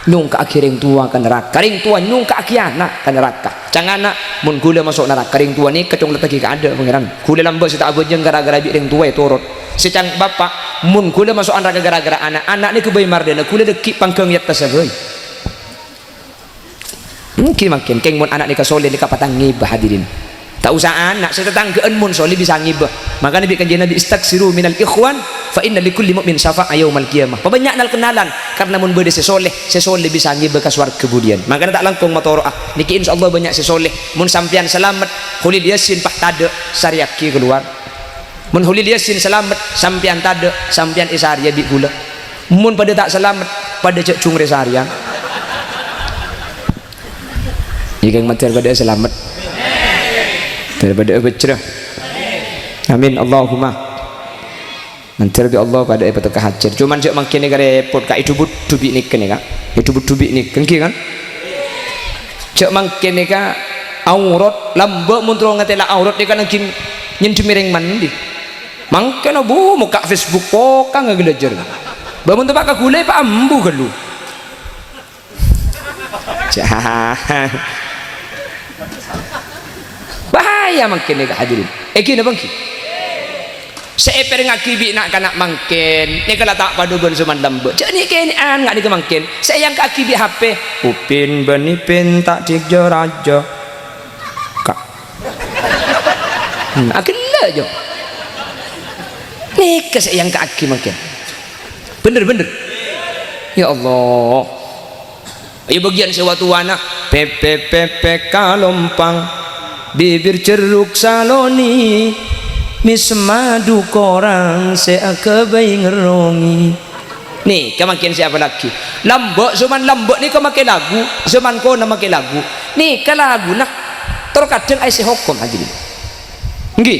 nyongka'aghi rèng towa ka naraka, rèng towa nyongka'aghi ana' ka naraka. Ca'na ana', mon ghulâ maso' naraka, rèng towa nèka cong lettaghi kaadâ', Pangèran. Ghulâ lambâ' sè ta' abhâjâng ghârâ-ghârâ bi' rèng towa ètorot. Sè ca'na bapa', mon ghulâ maso' naraka ghârâ-ghârâ ana', ana' nèka bhâi mardhâna, ghulâ dâggi' pangghâng è attassa bhâi. Èngghi mangkèn, kèng mon ana' nèka solè nèka patang ngèbâ, hadirin. Ta' osa ana', sè tatangghâ'ân mon solè bisa ngèbâ. Mangkana bi' Kanjeng Nabi, "Istaksiru minal ikhwan, fa inna likulli mu'min syafa'a yaumal qiyamah." Pabânnya' nal-kennalan, karna mon bâdâ sè solè, sè solè bisa ngèbâ ka sowarghâ budiyân. Mangkana ta' langkong matoro'a. Nèkè insyaallah bânnya' sè solè. Mon sampèyan salamet, Kholil Yasin pas tadâ', sarèyaghi kalowar. Mon Kholil Yasin salamet, sampèyan tadâ', sampèyan èsarèya bi' ghulâ. Mon padâ ta' salamet, padâ jhâ' jhung rè-sarèyan. Iyâ, kèng maddhâr padâ salamet. Dhâr padâ abhâjrâ. Amin, Allahumma. Mandhâr bi' Allah padâ èpateka hajât. Coma jhâ' mangkèn nèka rèpot, Ka', èdhu-budhu bi' nèka, nèka. Èdhu-budhu bi' nèka, èngghi, kan? Jhâ' mangkèn nèka aurat, lambâ' mon terro ngatèla' aurat nèka nangghing nyendhem rèng mandi. Mangkèn, bu, mokka' Facebook, pokang ghâlâjâr. Bâ mon teppa' ka ghulâ, pa' ambu ghâllu. Bahaya mangkèn nèka, hadirin. Èngghi napa èngghi? Sè èpèrèngngaghi bi' na'-kana' mangkèn, nèka la ta' padâ bân soman lambâ'. Jhâ' nè'-kènè'an nga' nèka mangkèn. Sè èyangka'aghi bi' H P, Upin bân Ipin ta' dhik jâ-rajâ. Ka-, hmm, aghellâ', jhâ'. Nèka sè èyangka'aghi mangkèn. Bhender, bhender. Ya Allah. Ayo bâgiyân sè wa-towana, pèpè, pèpè kalompang, bibir jerruk saloni, mès madu korang sè aghâbây ngerrongè. Nèka mangkèn sè apalagi. Lambâ', soman lambâ' nèka makè lagu, soman kona makè lagu. Nèka laguna. Tor kadhâng aèssè hokom, hadirin. Èngghi.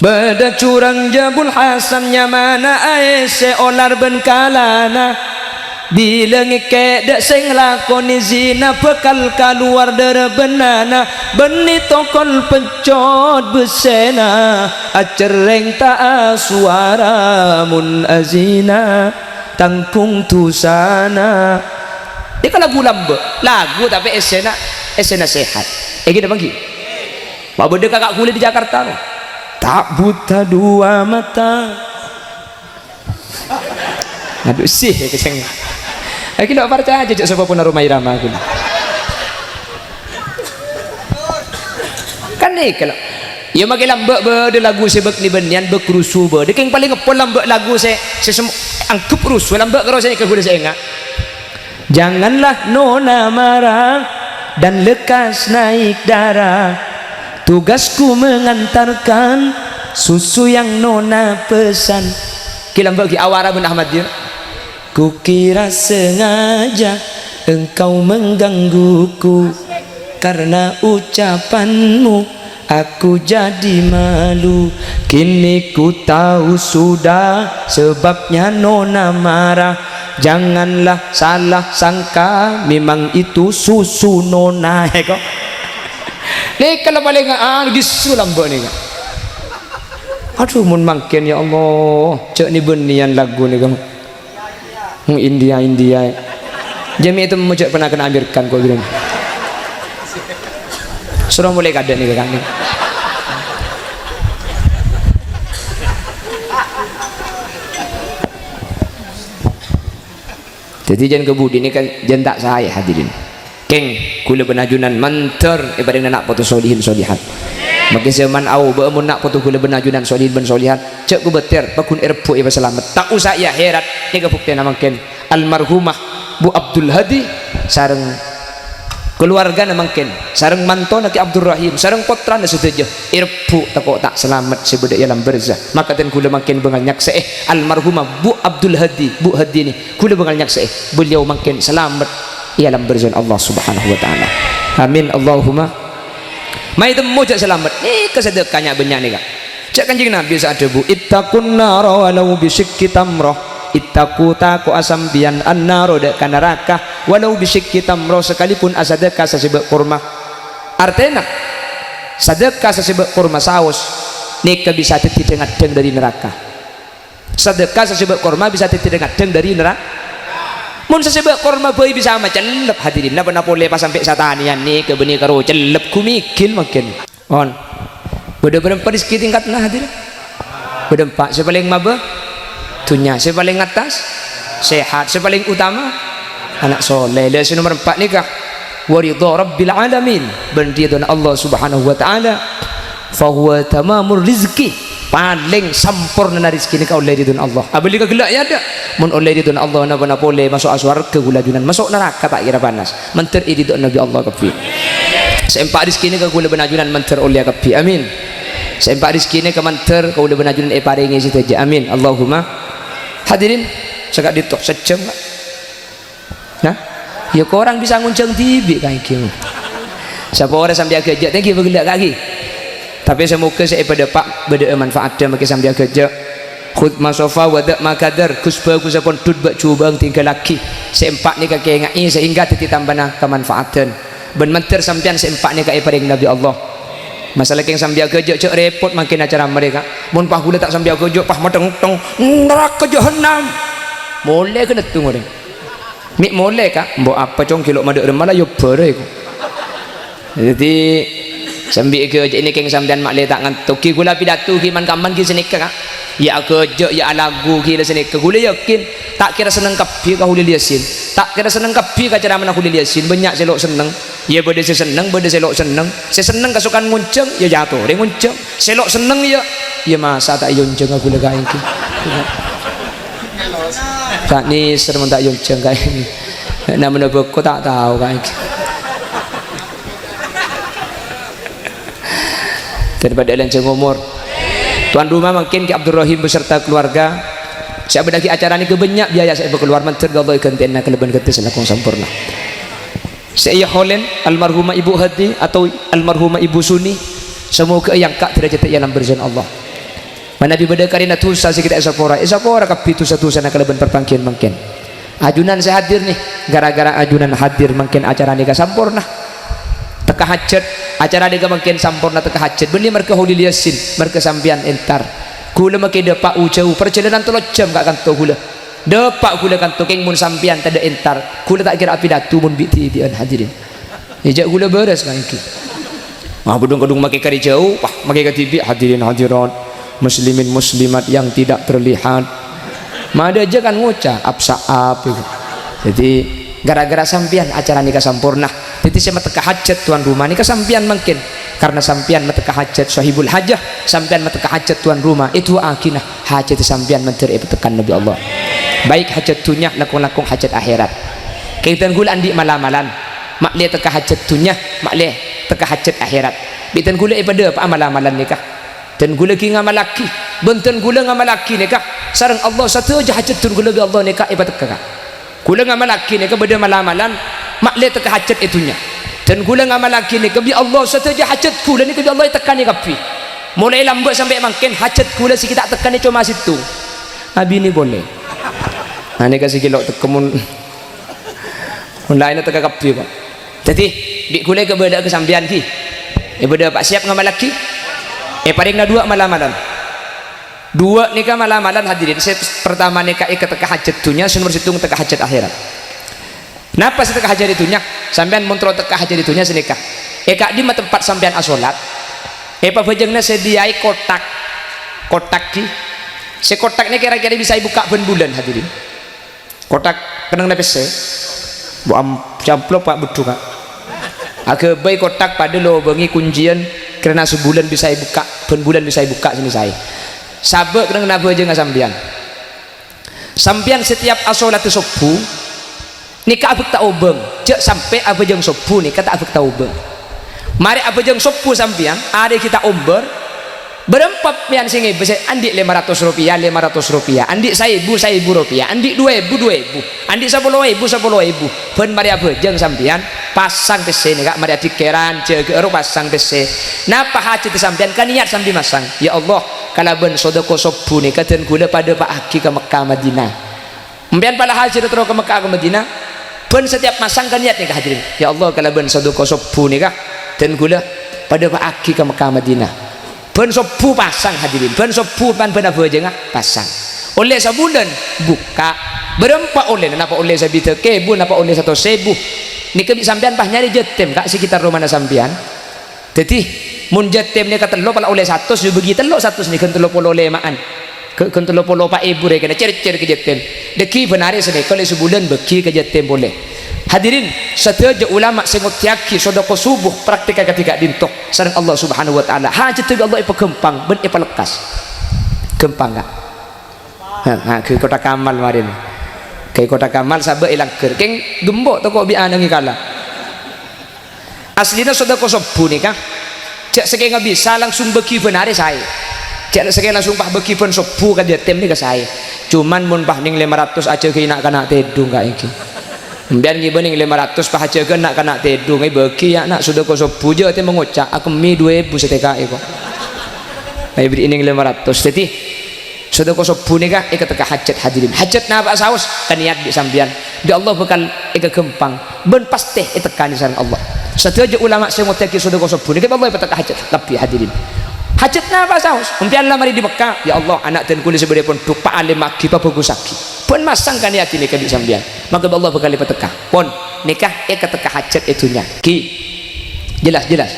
Bâdâ jhurâng Jabul Hasan nyamana aèssè olar bân kalana. Bilâ ngèkè' dâ' sè ngalakonè zina bhâkal kalowar dârâ bân nana. Bânnè tokol peccot bessèna, acerrèng ta' asowara mon azina, tangghung dhusana. Nèka lagu lambâ', lagu tapè èssèna, èssèna sehat. Èngghi napa èngghi? Ma' bâdâ kaka' ghulâ di Jakarta, no? Ta' buta dua mata. Aduh, sih, ya, kèsèng. Lagi lo' parcajâ, jhâ' sapopona Rhoma Irama, ghulâ. Kan nèka, lo. Ya, makè lambâ' bâdâ lagu sè bâk-nèbânnèyan, bâk rusu bâdâ. Kèng palèng èpon lambâ' lagu sè, sè sem-, angghep rusu, lambâ' karo sè nèka ghulâ sè enga'. Janganlah nona marah dan lekas naik darah. Tugasku mengantarkan susu yang nona pesan. Ki lambâ' ghi' awara bân Ahmad, ya. Kukira sengaja engkau menggangguku karena ucapanmu. Aku jadi malu, kini ku tahu sudah sebabnya nona marah. Janganlah salah sangka, memang itu susu nona, ya, kok. Nèka la palèng, ah, gissu lambâ' nèka. Aduh, mon mangkèn, ya Allah, jhâ' nèbânnèyan lagu nèka. Hmm, India, India. Jhâ' mè' ètemmo jhâ' pernah kèna Amir Khan, kok, bilâng. Soro molè kadâ' nèka, Kang. Dhâddhi, jhân kabudi nèka jhân ta' saè, hadirin. Kèng, ghulâ bân ajunan mandhâr èparèngana na' poto solihin solihat. Mangkèn sè man aobâ'â mon na' poto ghulâ bân ajunan solihin bân solihat, jhâ' kobâtèr, pagghun èrebbhu' èpasalamet. Ta' osa èyahèrat, nèka buktèna mangkèn. Almarhumah Bu Abdul Hadi sareng kalowargana mangkèn, sareng mantona Ki Abdul Rahim, sareng pottrana sadhâjâ èrebbhu' tako' ta' salamet sè bâdâ è alam barzah. Makaten ghulâ mangkèn bângal nyaksè'è almarhumah Bu Abdul Hadi, Bu Hadi nè. Ghulâ bângal nyaksè'è, beliau mangkèn salamet è alam barzah Allah Subhanahu wa Ta'ala. Amin, Allahumma. Maètemmo jhâ' salamet. Nèka sadhâka nya'-bânnya' nèka. Jhâ' Kanjeng Nabi sè adhâbu, "Ittaqun nara walau bisyiqqi tamrah." Ittaqu, tako'a sampèyan, an-nara, dâ' ka naraka, walau bisyiqqi tamrah, sakalipun asadhâka sasèbâ' korma. Artèna, sadhâka sasèbâ' korma saos nèka bisa dhâddhi dhâng-addhâng dâri naraka. Sadhâka sasèbâ' korma bisa dhâddhi dhâng-addhâng dâri nera-, mon sasèbâ' korma bhâi bisa macellep, hadirin, napa-napa polè pas sampè' satanèyan nèka bânnè karo cellep, ghumigil mangkèn. On. Bâdâ bârâmpa rejhekkè tingkatna, hadirin? Bâdâ empa'. Sè palèng mabâ? Dhunnya. Sè palèng attas? Sehat. Sè palèng utama? Ana' soleh. Lha, sè nomer empa' nèka, wa ridha Rabbil Alamin, bân ridhona Allah Subhanahu wa Ta'ala. Fahuwa tamamur rizki, palèng sampornana rejhekkèna kaollè ridhona Allah. Abâli ka ghellâ' ya, adâ'. Mon ollè ridhona Allah, napa-napa polè maso'a sowarghâ ghulâ ajunan, maso' naraka ta' kèra panas. Mandhâr è ridho Nabi Allah kabbhi. Sè empa' rejhekkèna ka ghulâ bân ajunan mandhâr ollè kabbhi. Amin. Sè empa' rejhekkèna ka mandhâr kaulâ bân ajunan èparèngè sadhâjâ. Amin. Allahumma. Hadirin, saka'dinto sajjhâm, Pak. Nah, ya korang bisa ngonjhâng dhibi' ka èngghi. Sapa orèng sampè' aghâjâ' tèngghi bâgellâ' ka'èngghi. Tapè samoghâ sè èpadâpa' bâdâ'â manfaatta makè sambi aghâjâ'. Khudz ma shafa wa da' ma kadar, ghus-bhâghus pon dhut bâ' jhubâ'âng tingghâllaghi. Sè empa' nèka kènga'è sehingga dhâddhi tambâna kamanfaatan. Bân mandhâr sampèyan sè empa' nèka èparèngana bi' Allah. Masalah kèng sambi aghâjâ' jhâ' rèpot mangkèn acara marèka. Mon pas ghulâ ta' sambi aghâjâ', pas mateng-teng, naraka jahannam. Molè ghânèddhung orèng. Mè' molè, Ka'? Mbok apa, Cong, ghi' lo' madâ' remma la yobârâ èko. Dhâddhi, sambi aghâjâ' nè kèng sampèyan ma'lè ta' nganto. Ghi' ghulâ pidato ghi' man-kamman ghi' sanèka, Ka'. Ya aghâjâ', ya alaghu ghi' la sanèka. Ghulâ yakin, ta' kèra senneng kabbhi ka Kholil Yasin. Ta' kèra senneng kabbhi ka ceramana Kholil Yasin. Bânnya' sè lo' senneng. Ya bâdâ sè senneng, bâdâ sè lo' senneng. Sè senneng kasokan ngonjhâng, ya jhâ' torè ngonjhâng. Sè lo' senneng, ya, ya masa ta' èyonjhânga ghulâ ka' èngghi. Ta' nèser mon ta' èyonjhâng ka' èngghi. Namana bhâko ta' tao ka' èngghi. Daripada èlanjhâng omor. Tuan rumah mangkèn Kè Abdurrahim beserta keluarga sè abâdhâghi acara nèka bânnya' biaya sè èpakalowar, mandhâr Allah èghântè'ana kalabân ghântè sè langkong samporna. Sè èyaholen almarhumah Ibu Hadi atau almarhumah Ibu Suni, samoghâ èangka' dârâjhâddhâ è alam barzan Allah. Manabi bâdâ karèna dhusa sè ghi' ta' èsapora, èsapora kabbhi dhusa-dhusana kalabân parpangghiyân mangkèn. Ajunan sè hadir nè, gara-gara ajunan hadir mangkèn acara nèka samporna. Tekka hajhât, acara nèka mangkèn samporna tekka hajhât. Bânnè marghâ Kholil Yasin, marghâ sampèyan entar. Ghulâ makè dâpa' u-jâu, parjhâlânan tello jam ka' kanto ghulâ. Dâpa' ghulâ kanto kèng mon sampèyan tadâ' entar, ghulâ ta' kèra apidato mon bi'-dhibi'ân hadirin. Jhâ' ghulâ bârâs ka' èngghi. Ah, bâdhung-kadhung makè karè jâu, wah, makè kadhibi' hadirin hadirat, muslimin muslimat yang tidak terlihat. Madâ jhâ' kan ngoca', ap-sa'ap, gitu. Dhâddhi, gara-gara sampèyan acara nèka samporna. Dhâddhi sè matekka hajhât tuan rumah nèka sampèyan mangkèn. Karena sampèyan matekka hajhât sohibul hajah, sampèyan matekka hajhât tuan rumah, èdu'aaghina. Hajhât sampèyan mandhâr èpatekkan bi' Allah. Baik hajhât dhunnya, langkong-langkong hajhât akhèrat. Kèng dhân ghulâ andi' mal-amalan. Ma'lè tekka hajhât dhunnya, ma'lè tekka hajhât akhèrat. Bi' dhân ghulâ èpadâpa'a mal-amalan nèka. Dhân ghulâ ghi' ngamallaghi. Bân dhân ghulâ ngamallaghi nèka. Sareng Allah sadhâjâ hajhât dhân ghulâ bi' Allah nèka èpatekka. Ghulâ ngamallaghi nèka bâdâ mal-amalan, ma'lè tekka hajhât è dhunnya. Dhân ghulâ ngamallaghi nèka bi' Allah sadhâjâ hajhât ghulâ nèka bi' Allah ètekkanè kabbhi. Molaè lambâ' sampè' mangkèn hajhât ghulâ sè ghi' ta' tekkanè coma sèttong. Abinè polè. Nah, nèka sè ghi' lo' tekka mon, mon laènna tekka kabbhi, Pak. Dhâddhi, bi' ghulâ èkabâlâ'â ka sampèyan, ghi. Èpadâpa'a siyap ngamallaghi. Èparèngana duwâ' mal-amalan. Duwâ' nèka mal-amalan, hadirin. Sè partama nèka èkatekka hajhât dhunnya, sè nomer sèttong tekka hajhât akhèrat. Napa sè tekka hajhât è dhunnya? Sampèyan mon terro tekka hajhât è dhunnya sanèka. È ka'dimma tempat sampèyan asolat, è pabhâjângnga sadhiyâi kotak. Kotak ghi. Sè kotak nèka kèra-kèra bisa èbukka' bân-bulân, hadirin. Kotak kennengnganna pèssè. Bu am-, camplok, Pak, beddhu, Kak. Aghâbây kotak padâ lobângè konciyan, karana sabulân bisa èbukka', bân bulân bisa èbukka' sè nèsaè. Sabâ' kennengnganna bhâjângnga sampèyan. Sampèyan setiap asolatta sobbhu, nèka abhâkta obâng. Jhâ' sampè' abhâjâng sobbhu nèka ta' abhâkta obâng. Marè abhâjâng sobbhu sampèyan, arè ghi' ta' ombâr, Bârâmpa mèyan sè ngèbâ sè andi' lèma ratos ropèya, lèma ratos ropèya, andi' saèbu, saèbu ropèya, andi' du èbu, du èbu, andi' sapolo èbu, sapolo èbu. Bân marè abhâjâng sampèyan, pasang pèssè nèka, marè adhikèran, jâgâ'â ro pasang pèssè. Napa hajhâddhâ sampèyan? Kanèyat sambi masang, "Ya Allah, kalabân sodako sobbhu nèka dhân ghulâ padâpa'aghi ka Mekkah Madinah." Sampèyan pala hajhât terro ka Mekkah ka Madinah, bân setiap masang kanèyat nèka, hadirin. "Ya Allah, kalabân sodako sobbhu nèka, dhân ghulâ padâpa'aghi ka Mekkah Madinah." Bân sobbhu pasang, hadirin. Bân sobbhu pan bân abhâjângnga pasang. Ollè sabulân, bukka'. Bârâmpa ollèna? Napa ollè sabidhâk èbu, napa ollè satos èbu? Nèka bi' sampèyan pas nyarè jâtèm, Kak, sekitar romana sampèyan. Dhâddhi, mon jâtèm nèka tello, pala ollè satos, ya bâgi tello satos nèka, ghân tello polo lèma'an. Ghân, ghân tello polo pa' èbu rèkèna, cèr-cèr ka jâtèm. Dhâggi' bân arè sanèka ollè sabulân bâgi ka jâtèm polè. Hadirin, sadhâjâ ulama sè ngoddhiyaghi sodako sobbhu praktek akadhi ka'dinto sareng Allah Subhanahu wa Ta'ala. Hajhâddhâ bi' Allah èpaghâmpang bân èpalekkas. Ghâmpang, Kak. Ha, ha, ghâbây kotak amal marèna. Ghâbây kotak amal sabâ' è langghâr. Kèng gembok tako' bi' anangnga kala. Aslina sodako sobbhu nèka, jhâ' sakènga bisa langsung bâgi bân arè saè. Jhâ' sakènga langsung pas bâgi bân sobbhu ka jâtèm nèka saè. Cuman mon pas nèng lèma ratos ajâgâi na'-kana' tèdung, Kak, èngghi. Sampèyan ngibâ nèng lèma ratos pas ajâgâ na'-kana' tèdung, èbâgi, ya, na', sodako sobbhu, jâtèm ngoca', "Akemmè du èbu satèkaè, kok." Ayo bâri'i neng lèma ratos. Dhâddhi, sodako sobbhu nèka èkatekka hajat, hadirin. Hajat napa'a saos? Kanèyat bi' sampèyan. Bi' Allah bhâkal èkaghâmpang. Bân pastè ètekkanè sareng Allah. Sadhâjâ ulama sè ngoddhiyâghi sodako sobbhu nèka bi' Allah èpatekka hajat. Kabbhi, hadirin. Hajat napa'a saos? Sampèyan la marè dâri Mekka. "Ya Allah, ana' dân kaulâ sè bâdâ è pondhuk, pa'alèmaghi, pabhâghusaghi." Bân masang kanèyat nèka bi' sampèyan. Maka bi' Allah bhâkal èpatekka. Pon, nèka èkatekka hajat è dhunnya. Ghi. Jelas, jelas.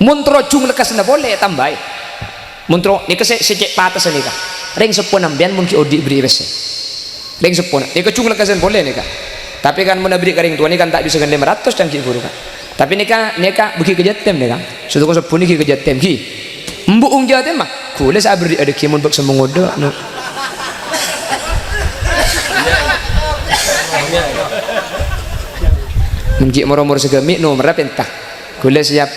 Mon terro jung lekkasanna polè, tambâi. Mon terro, nèka sè, sè cè' patessa nèka. Rèng seppona sampèyan mon ghi' odi' bâri'i pèssè. Rèng seppona. Nèka jung lekkasan polè nèka. Tapè kan mon abâri' ka rèng towa nèka kan ta' bisa ghân lèma ratos can ghi' bhuru, Ka'. Tapè nèka, nèka bâgi ka jâtèm nèka. Sodako sobbhu nèka ghi ka jâtèm, ghi. Embu' ong jâtèm, mah. Kaulâ sè abâri' adâghi mon bâk sè mongodâ', no. Mon ghi' mor-omor sagâmè', nomerra pènta. Kaulâ siap.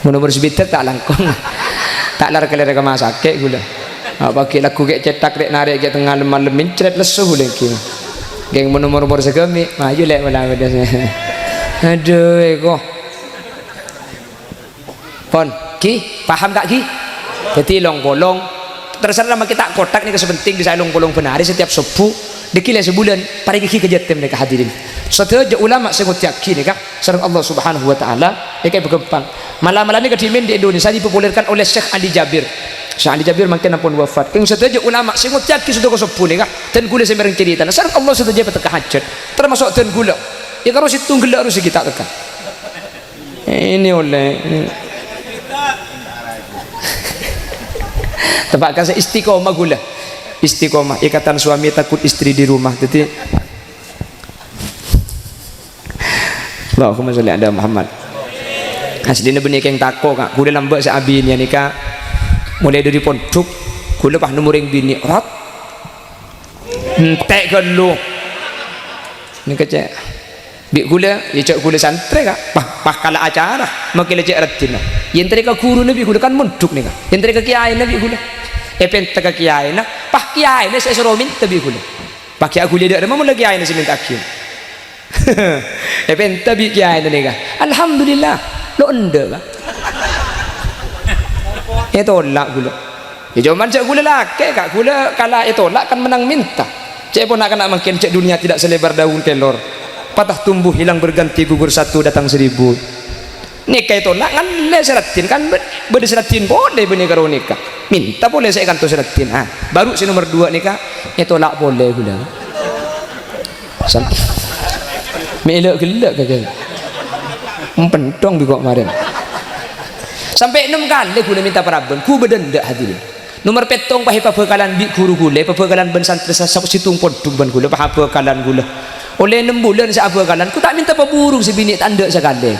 Mon omor sabidhâk ta' langkong. Ta' lar-kalèra ka masakè' kaulâ. Apa ghi' lagghu ghi' cèthak rè'-narè' ghi' tengnga lem-malem mencret lesso kaulâ ghi. Ghi' mon omor-omor sagâmè', mayu lè' mala bâdâ. Adhu, eko. Pon, ghi, paham ta' ghi? Dhâddhi long-polong. Terserah mangkè ta' kotak nèka sè pentèng bisa long-polong bân arè setiap sobbhu. Dhâggi' lè sabulân, parèngè ghi ka jâtèm nèka hadirin. Sadhâjâ ulama sè ngoddhiyâghi nèka sareng Allah Subhanahu wa Ta'ala, nèka èpaghâmpang. Mala-mala nèka dhimèn di Indonesia dipopulerkan oleh Syekh Ali Jabir. Syekh Ali Jabir mangkèn ampon wafat. Kèng sadhâjâ ulama sè ngoddhiyâghi sodako sobbhu nèka, dân kaulâ sè mèreng caritana, sareng Allah sadhâjâ èpatekka hajat. Termasuk dân kaulâ. Ya karo sèttong ghellâ' arus ghi' ta' tekka. Ini oleh. Tepa' ka sè istiqomah kaulâ. Istiqomah, ikatan suami takut istri di rumah. Dhâddhi, Allahumma sholli ala Muhammad. Aslina bânnè kèng tako, Ka'. Kaulâ lambâ' sè abiniyâ nèka. Molaè dâri pondhuk, kaulâ pas nemmo rèng binè', rot. Entè' ghâllu. Nèka cè'. Bi' kaulâ, ya cè' kaulâ santrè, Ka'. Pas, pas kala acara, makè la cè' raddhinna. Yèn tarè ka ghuruna bi' kaulâ kan mondhuk nèka. Yèn tarè ka kèyaèna bi' kaulâ. Èpènta ka kèyaèna, pas kèyaèna sè èsoro mènta bi' kaulâ. Pas kèya kaulâ dâ' remma mon la kèyaèna sè mènta'aghi. Èpènta bi' kèyaèna nèka. Alhamdulillah, lo' endâ', Ka'. Ètolak kaulâ. Ya, coma jhâ' kaulâ lakè', Ka', kaulâ kala ètolak kan mennang mènta. Cè' pon na'-kana' mangkèn, cè' dunia tidak selebar daun kelor. Patah tumbuh hilang berganti gugur satu datang seribu. Nèka ètolak ngallè sè raddhin, kan bâ-, bâdâ sè raddhin polè bânnè karo nèka. Mènta polè sè èkanto sè raddhin. Ah, baru sè nomer dua nèka ètolak polè kaulâ. Sam-, mè' ghellâ'-ghellâ' kakè. Empèntong bi' ko' marèn. Sampè' ennem kalè kaulâ mènta parabân, ghu bâdâ endâ' hadirin. Nomer pèttong pas èpabhâkalan bi' ghuru kaulâ, èpabhâkalan bân santrè sa-, sa-, sèttong pondhuk bân kaulâ, pas abhâkalan kaulâ. Ollè ennem bulân sè abhâkalan, ghu ta' mènta pabhuru sè binè' ta' endâ' sakalè.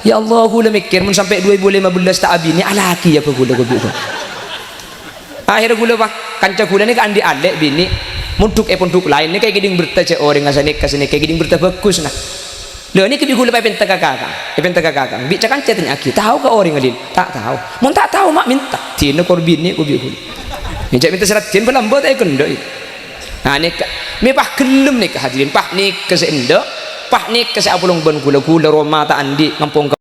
Ya Allah, kaulâ mèkkèr, mon sampè' dua èbu lèma bellâs ta' abinè, alakè ya bâ kaulâ kodhu. Akhèrra kaulâ, pas, kanca kaulâ nèka andi' alè' binè', mondhuk è pondhuk laèn, nèka èkèdhing bertha jhâ' orèngnga sanèka, sanèka èkèdhing bertha bhâghus, nah. Lha, nèka bi' kaulâ pas èpènta ka kaka, èpènta ka kaka. Bi' ca-kanca ètanya'aghi, "Tao ka orèngnga, Lin?" "Ta' tao." "Mon ta' tao, ma' mènta." Dinah kor binè' ko bi' kaulâ. Ngèjhâk mènta sè raddhin, bâ lambâ' ta' èkendhâ'i. Nah, nèka. Mè' pas ghellem nèka, hadirin. Pas nèka sè endâ', pas nèka sè apolong bân kaulâ, kaulâ roma ta' andi', ngampong ka